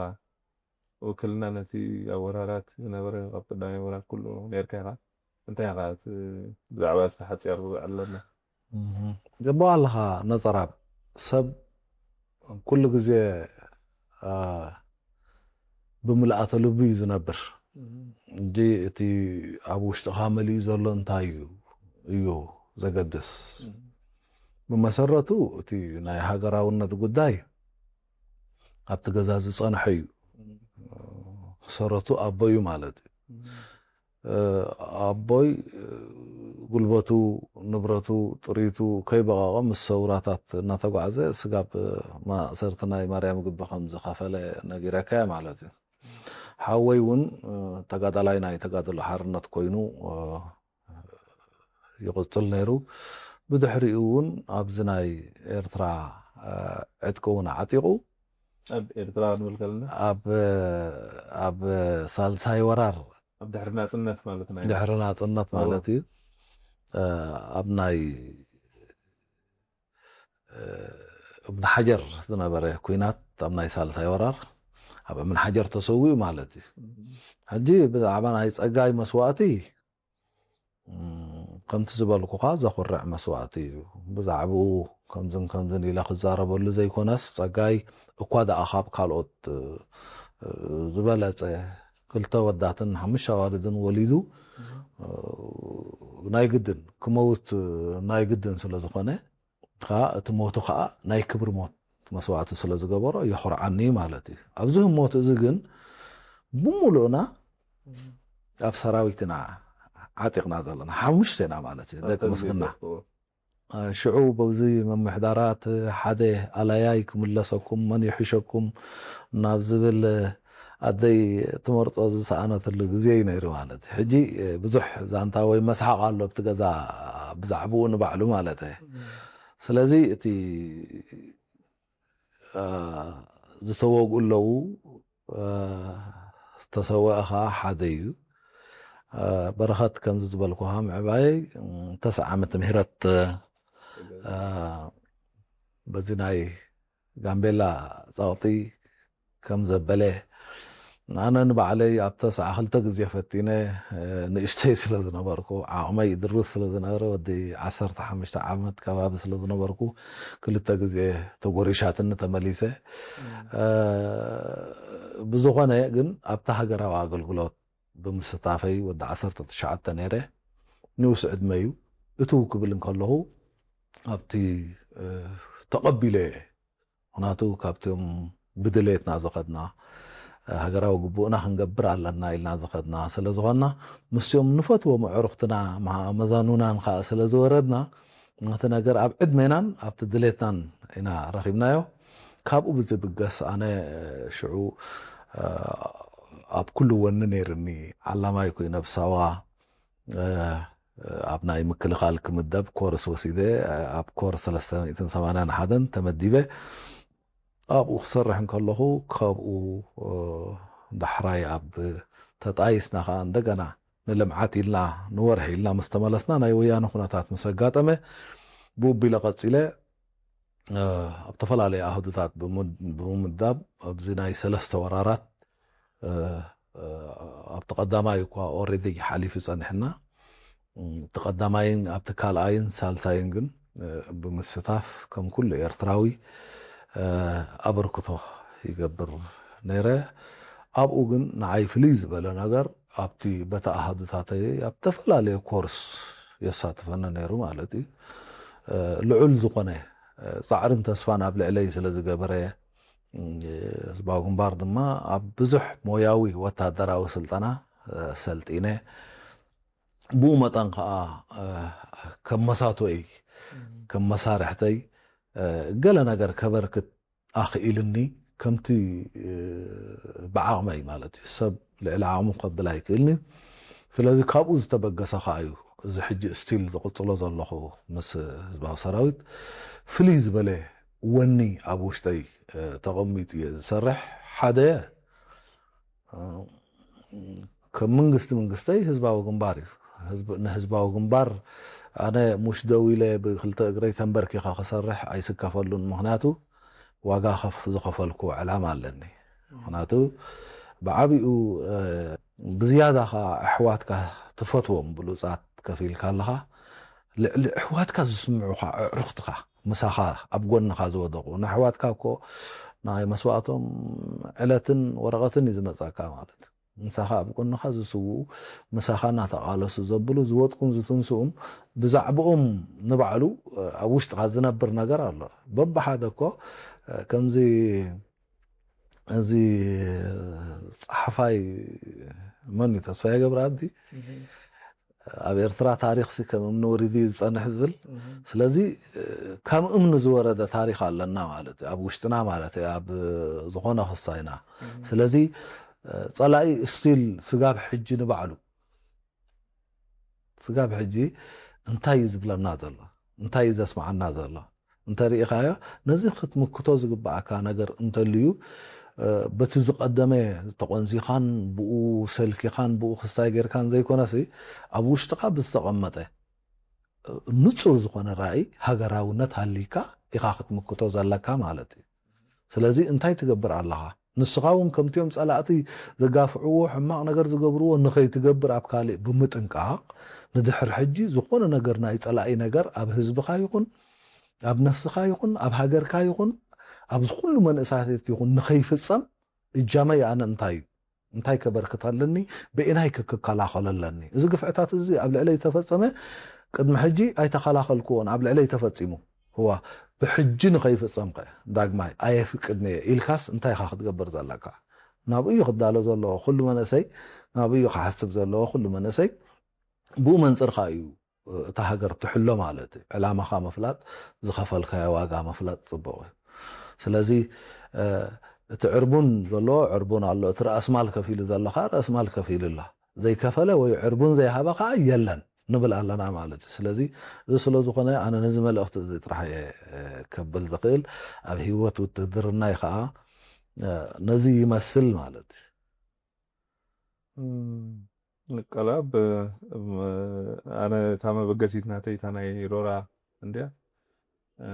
ውክልና ነቲ ኣብ ወራራት ዝነበረ ኣብ ቀዳማይ ወራር ኩሉ ነርካ ኢኻ እንታይ ኢኻ ብዛዕባ እስከ ሓፂር ኣለና ጀቦ ኣለኻ ነፀራብ ሰብ ኩሉ ግዜ ብምልኣተ ልቡ እዩ ዝነብር እንጂ እቲ ኣብ ውሽጥኻ መሊኡ ዘሎ እንታይ እዩ እዩ ዘገድስ ብመሰረቱ እቲ ናይ ሃገራውነት ጉዳይ ኣብቲ ገዛ ዝፀንሐ እዩ ሰረቱ ኣቦ እዩ ማለት እዩ ኣቦይ ጉልበቱ ንብረቱ ጥሪቱ ከይበቐቐ ምስ ሰውራታት እናተጓዕዘ ስጋብ ማእሰርቲ ናይ ማርያም ግቢ ከም ዝኸፈለ ነጊረካዮ ማለት እዩ ሓወይ እውን ተጋዳላይ ናይ ተጋድሎ ሓርነት ኮይኑ ይቕጽል ነይሩ። ብድሕሪኡ እውን ኣብዚ ናይ ኤርትራ ዕጥቂ እውን ዓጢቑ ኣብ ኤርትራ ንብል ከለና ኣብ ኣብ ሳልሳይ ወራር ኣብ ድሕሪ ናጽነት ማለት ናይ ድሕሪ ናጽነት ማለት እዩ። ኣብ ናይ እብን ሓጀር ዝነበረ ኩናት ኣብ ናይ ሳልሳይ ወራር ኣብ እብን ሓጀር ተሰዊኡ ማለት እዩ። ሕጂ ብዛዕባ ናይ ጸጋይ መስዋእቲ ከምቲ ዝበልኩኻ ዘኹርዕ መስዋእቲ እዩ። ብዛዕባኡ ከምዝን ከምዝን ኢለ ክዛረበሉ ዘይኮነስ ጸጋይ እኳ ደኣ ካብ ካልኦት ዝበለጸ ክልተ ወዳትን ሓሙሽተ ኣዋልድን ወሊዱ ናይ ግድን ክመውት ናይ ግድን ስለ ዝኾነ ከዓ እቲ ሞቱ ከዓ ናይ ክብሪ ሞት መስዋእቲ ስለ ዝገበሮ የኹርዓኒ ማለት እዩ። ኣብዚ ህሞት እዚ ግን ብምሉእና ኣብ ሰራዊትና ዓጢቕና ዘለና ሓሙሽተ ኢና ማለት እዩ። ደቂ ምስግና ሽዑ በዚ ምምሕዳራት ሓደ ኣላያይ ክምለሰኩም መን ይሕሸኩም ናብ ዝብል ኣደይ ትመርጾ ዝሰኣነትሉ ግዜ እዩ ነይሩ ማለት እዩ። ሕጂ ብዙሕ ዛንታ ወይ መስሓቕ ኣሎ ኣብቲ ገዛ ብዛዕባኡ ንባዕሉ ማለት እየ። ስለዚ እቲ ዝተወግኡ ኣለዉ ዝተሰወአ ከዓ ሓደ እዩ። በረኸት ከምዚ ዝበልኩኻ ምዕባየይ ተስዓ ዓመት ምህረት በዚ ናይ ጋምቤላ ጸቕጢ ከም ዘበለ ኣነ ንባዕለይ ኣብ ተስዓ ክልተ ግዜ ፈቲነ ንእሽተይ ስለ ዝነበርኩ ዓቕመይ ድሩስ ስለ ዝነበረ ወዲ ዓሰርተ ሓሙሽተ ዓመት ከባቢ ስለ ዝነበርኩ ክልተ ግዜ ተጎሪሻትኒ ተመሊሰ። ብዝኾነ ግን ኣብቲ ሃገራዊ ኣገልግሎት ብምስታፈይ ወዲ ዓሰርተ ትሽዓተ ነይረ። ንኡስ ዕድመ እዩ። እትው ክብል እንከለኹ ኣብቲ ተቐቢለ እየ። ምክንያቱ ካብቶም ብድሌትና ዝኸድና ሃገራዊ ግቡእና ክንገብር ኣለና ኢልና ዝኸድና ስለ ዝኾንና ምስቲኦም ንፈትዎም ኣዕሩኽትና መዛኑናን ከዓ ስለ ዝወረድና ነቲ ነገር ኣብ ዕድሜናን ኣብቲ ድሌትናን ኢና ረኺብናዮ። ካብኡ ብዝብገስ ኣነ ሽዑ ኣብ ኩሉ ወኒ ነይርኒ። ዓላማይ ኩ ነብሳዋ ኣብ ናይ ምክልኻል ክምደብ ኮርስ ወሲደ ኣብ ኮር ሰለስተ ሚእትን ሰማንያን ሓደን ተመዲበ ኣብኡ ክሰርሕ እንከለኹ ካብኡ ዳሕራይ ኣብ ተጣይስና ከዓ እንደገና ንልምዓት ኢልና ንወርሒ ኢልና ምስ ተመለስና ናይ ወያነ ኩነታት ምስ ኣጋጠመ ብኡ ቢለ ቀፂለ ኣብ ዝተፈላለዩ ኣህዱታት ብምምዳብ ኣብዚ ናይ ሰለስተ ወራራት ኣብቲ ቀዳማይ እኳ ኦሬዲ ሓሊፉ ጸኒሕና እቲ ቀዳማይን ኣብቲ ካልኣይን ሳልሳይን ግን ብምስታፍ ከም ኩሉ ኤርትራዊ ኣበርክቶ ይገብር ነይረ። ኣብኡ ግን ንዓይ ፍልይ ዝበለ ነገር ኣብቲ በታ ኣሃዱታተይ ኣብ ተፈላለየ ኮርስ የሳትፈኒ ነይሩ ማለት እዩ። ልዑል ዝኾነ ጻዕርን ተስፋን ኣብ ልዕለይ ስለ ዝገበረ ህዝባዊ ግንባር ድማ ኣብ ብዙሕ ሞያዊ ወታደራዊ ስልጠና ሰልጢነ ብኡ መጠን ከዓ ከም መሳቶይ ከም መሳርሕተይ ገለ ነገር ከበርክት ኣኽኢልኒ ከምቲ ብዓቕመይ ማለት እዩ ሰብ ልዕሊ ዓቕሙ ከብል ኣይክእልኒ። ስለዚ ካብኡ ዝተበገሰ ከዓ እዩ እዚ ሕጂ ስቲል ዝቕፅሎ ዘለኹ ምስ ህዝባዊ ሰራዊት ፍልይ ዝበለ ወኒ ኣብ ውሽጠይ ተቐሚጡ እየ ዝሰርሕ። ሓደ ከም መንግስቲ መንግስተይ ህዝባዊ ግንባር እዩ። ንህዝባዊ ግንባር ኣነ ሙሽ ደው ኢለ ብክልተ እግረይ ተንበርኪኻ ክሰርሕ ኣይስከፈሉን። ምክንያቱ ዋጋ ከፍ ዝኸፈልኩ ዕላማ ኣለኒ። ምክንያቱ ብዓቢኡ ብዝያዳ ኻ ኣሕዋትካ ትፈትዎም ብሉፃት ከፊልካ ኣለኻ ልዕሊ ኣሕዋትካ ዝስምዑኻ ኣዕሩኽትኻ ምሳኻ ኣብ ጎንኻ ዝወደቑ ንኣሕዋትካ እኮ ናይ መስዋእቶም ዕለትን ወረቐትን እዩ ዝመፀካ ማለት ምሳኻ ኣብ ጎንኻ ዝስውኡ ምሳኻ እናተቓለሱ ዘብሉ ዝወጥቁን ዝትንስኡን ብዛዕባኦም ንባዕሉ ኣብ ውሽጥኻ ዝነብር ነገር ኣሎ። በብሓደ እኮ ከምዚ እዚ ፀሓፋይ መን እዩ ተስፋዬ ገብረኣብ ኣብ ኤርትራ ታሪክ ሲ ከም እምኒ ወሪዱ እዩ ዝፀንሕ ዝብል ስለዚ ከም እምኒ ዝወረደ ታሪክ ኣለና ማለት እዩ ኣብ ውሽጥና ማለት እዩ ኣብ ዝኾነ ክሳይና ስለዚ ጸላኢ ስቲል ስጋብ ሕጂ ንባዕሉ ስጋብ ሕጂ እንታይ እዩ ዝብለና ዘሎ? እንታይ እዩ ዘስምዓና ዘሎ? እንተሪኢኻዮ፣ ነዚ ክትምክቶ ዝግብኣካ ነገር እንተልዩ፣ በቲ ዝቐደመ ተቖንዚኻን ብኡ ሰልኪኻን ብኡ ክስታይ ጌርካን ዘይኮነሲ፣ ኣብ ውሽጥኻ ብዝተቐመጠ ንጹር ዝኾነ ራእይ ሃገራውነት ሃሊካ ኢኻ ክትምክቶ ዘለካ ማለት እዩ። ስለዚ እንታይ ትገብር ኣለኻ? ንስኻ እውን ከምቲኦም ጸላእቲ ዘጋፍዕዎ ሕማቕ ነገር ዝገብርዎ ንኸይትገብር ኣብ ካልእ ብምጥንቃቕ፣ ንድሕር ሕጂ ዝኾነ ነገር ናይ ጸላኢ ነገር ኣብ ህዝብኻ ይኹን ኣብ ነፍስኻ ይኹን ኣብ ሃገርካ ይኹን ኣብዚ ኩሉ መንእሳት ይኹን ንኸይፍጸም እጃመይ ኣነ እንታይ እዩ? እንታይ ከበርክት ኣለኒ? ብኢናይ ክከላኸሎ ኣለኒ? እዚ ግፍዕታት እዚ ኣብ ልዕለይ ተፈጸመ፣ ቅድሚ ሕጂ ኣይተኸላኸልክዎን ኣብ ልዕለይ ተፈጺሙ። እዋ ብሕጂ ንኸይፍጸም ከ ዳግማይ ኣየፍቅድን እየ ኢልካስ እንታይ ኢኻ ክትገብር ዘለካ? ናብኡ እዩ ክዳሎ ዘለዎ ኩሉ መንእሰይ፣ ናብኡ እዩ ክሓስብ ዘለዎ ኩሉ መንእሰይ። ብኡ መንጽርካ እዩ እታ ሃገር ትሕሎ ማለት እዩ። ዕላማኻ ምፍላጥ፣ ዝኸፈልካዮ ዋጋ ምፍላጥ ጽቡቕ እዩ። ስለዚ እቲ ዕርቡን ዘሎ ዕርቡን ኣሎ፣ እቲ ራእስማል ከፊሉ ዘሎ ከዓ ራእስማል ከፊሉ ኣሎ። ዘይከፈለ ወይ ዕርቡን ዘይሃበ ከዓ የለን ንብል ኣለና ማለት እዩ። ስለዚ እዚ ስለ ዝኾነ ኣነ ነዚ መልእኽቲ እዚ ጥራሕ እየ ከብል ዝኽእል። ኣብ ህይወት ውትድርናይ ከዓ ነዚ ይመስል ማለት እዩ። ንቀላብ ኣነ እታ መበገሲት ናተይ እታ ናይ ሮራ እንድያ።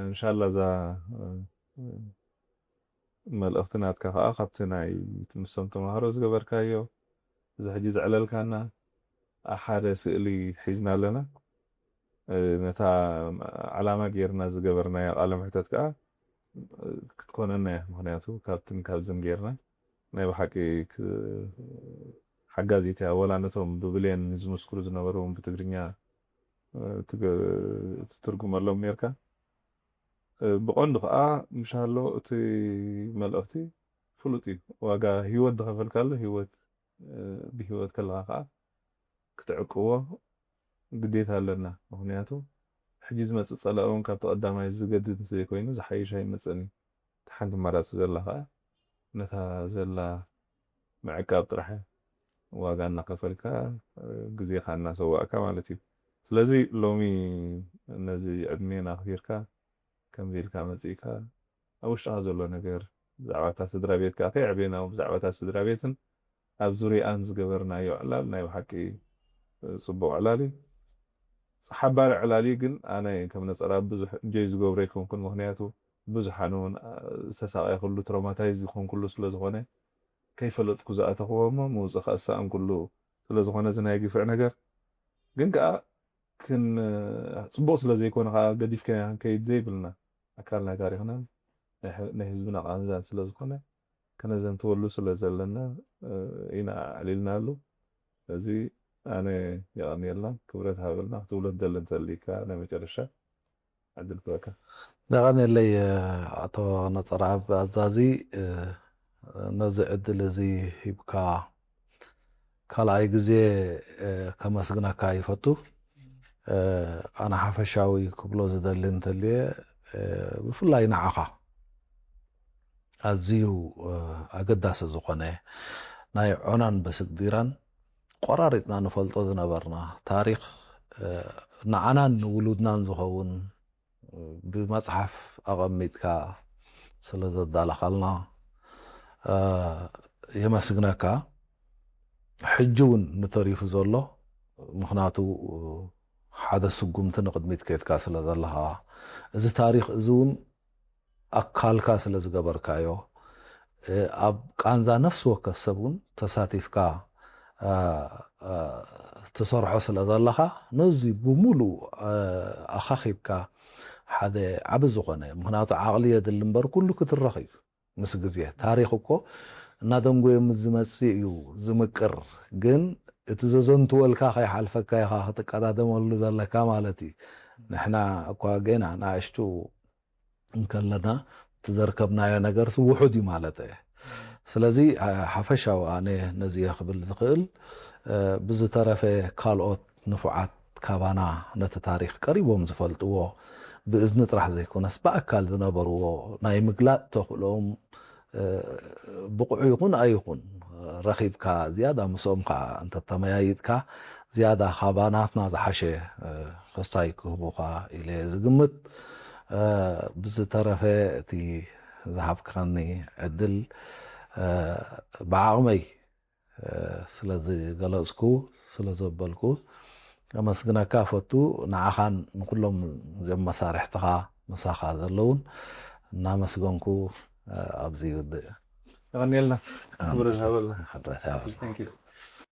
እንሻላ እዛ መልእኽቲ ናትካ ከዓ ካብቲ ናይ ምስቶም ተምሃሮ ዝገበርካዮ እዚ ሕጂ ዘዕለልካና ሓደ ስእሊ ሒዝና ኣለና። ነታ ዓላማ ጌርና ዝገበርናያ ቃለ ምሕተት ከዓ ክትኮነና እያ። ምክንያቱ ካብትን ካብዝን ጌርና ናይ ብሓቂ ሓጋዚት እያ። ወላ ነቶም ብብሌን ዝምስክሩ ዝነበሩ እውን ብትግርኛ ትትርጉመሎም ኔርካ። ብቐንዱ ከዓ ምሻሎ እቲ መልእኽቲ ፍሉጥ እዩ። ዋጋ ህይወት ዝኸፈልካሉ ህይወት ብህይወት ከለኻ ከዓ ክትዕቅቦ ግዴታ ኣለና። ምክንያቱ ሕጂ ዝመፅእ ፀላኢ እውን ካብቲ ቀዳማይ ዝገድድ ዘይኮይኑ ዝሓይሽ ኣይመፅእን እዩ። እቲ ሓንቲ ኣማራፂ ዘላ ከዓ ነታ ዘላ ምዕቃብ ጥራሕ እያ። ዋጋ እናኸፈልካ ግዜኻ እናሰዋእካ ማለት እዩ። ስለዚ ሎሚ ነዚ ዕድሜን ኣኽቢርካ ከምዚ ኢልካ መፂእካ ኣብ ውሽጥኻ ዘሎ ነገር ብዛዕባ እታ ስድራ ቤትካ ከየዕቤና እውን ብዛዕባ እታ ስድራ ቤትን ኣብ ዙሪኣን ዝገበርናዮ ዕላል ናይ ብሓቂ ፅቡቕ ዕላል እዩ። ሓባሪ ዕላል እዩ፣ ግን ኣነ ከም ነፀራ ብዙሕ እንጆይ ዝገብሮ ኣይኮንኩን። ምክንያቱ ብዙሓን እውን ዝተሳቐየኩሉ ትሮማታይዝ ዝኾንኩሉ ስለዝኾነ ከይፈለጥኩ ዝኣተኽዎ እሞ ምውፅእ ከኣ ዝሰኣንኩሉ ስለዝኾነ እዚ ናይ ግፍዕ ነገር ግን ከኣ ክን ፅቡቕ ስለዘይኮነ ከኣ ገዲፍካዮ ክንከይድ ዘይብልና ኣካል ናይ ታሪኽናን ናይ ህዝብና ቃንዛን ስለዝኾነ ከነዘንትወሉ ስለዘለና ኢና ኣዕሊልናሉ። ስለዚ ኣነ የቐንየልና፣ ክብረት ሃበልና። ክትብሎ ትደሊ እንተሊካ ናይ መጨረሻ ዕድል ክበካ። የቐንየለይ ኣቶ ነጸረኣብ ኣዛዚ፣ ነዚ ዕድል እዚ ሂብካ ካልኣይ ግዜ ከመስግነካ ይፈቱ። ኣነ ሓፈሻዊ ክብሎ ዝደሊ እንተልየ ብፍላይ ንዓኻ ኣዝዩ ኣገዳሲ ዝኾነ ናይ ዖናን በስግዲራን ቆራሪጥና ንፈልጦ ዝነበርና ታሪኽ ንዓናን ንውሉድናን ዝኸውን ብመጽሓፍ ኣቐሚጥካ ስለ ዘዳለኻልና የመስግነካ። ሕጂ እውን ንተሪፉ ዘሎ ምኽንያቱ ሓደ ስጉምቲ ንቕድሚት ከድካ ስለ ዘለኻ እዚ ታሪኽ እዚ እውን ኣካልካ ስለ ዝገበርካዮ ኣብ ቃንዛ ነፍሲ ወከፍ ሰብ እውን ተሳቲፍካ ትሰርሖ ስለ ዘለኻ ነዚ ብሙሉእ ኣኻኺብካ ሓደ ዓቢ ዝኾነ ምኽንያቱ ዓቕሊ የድሊ እምበር ኩሉ ክትረኽ እዩ። ምስ ግዜ ታሪኽ እኮ እናደንጎየ ምስ ዝመጽእ እዩ ዝምቅር። ግን እቲ ዘዘንትወልካ ከይሓልፈካ ኢኻ ክትቀዳደመሉ ዘለካ ማለት እዩ። ንሕና እኳ ገና ንኣሽቱ እንከለና እቲ ዘርከብናዮ ነገር ውሑድ እዩ ማለት እየ። ስለዚ ሓፈሻዊ ኣነ ነዚ እየ ክብል ዝኽእል። ብዝተረፈ ካልኦት ንፉዓት ካባና ነቲ ታሪኽ ቀሪቦም ዝፈልጥዎ ብእዝኒ ጥራሕ ዘይኮነስ ብኣካል ዝነበርዎ ናይ ምግላጥ ተኽእሎኦም ብቑዑ ይኹን ኣይኹን ረኺብካ ዝያዳ ምስኦም ከዓ እንተተመያይጥካ ዝያዳ ካባናትና ዝሓሸ ክስታይ ክህቡኻ ኢለ ዝግምት። ብዝተረፈ እቲ ዝሃብካኒ ዕድል ብዓቕመይ ስለ ዝገለጽኩ ስለ ዘበልኩ ኣመስግነካ ፈቱ። ንዓኻን ንኩሎም እዚኦም መሳርሕትኻ ምሳኻ ዘለውን እናመስገንኩ ኣብዚ ይውድእ። የቐንየልና። ክብሪ ዝሃበልና። ክብረት ሃበልና። Thank you።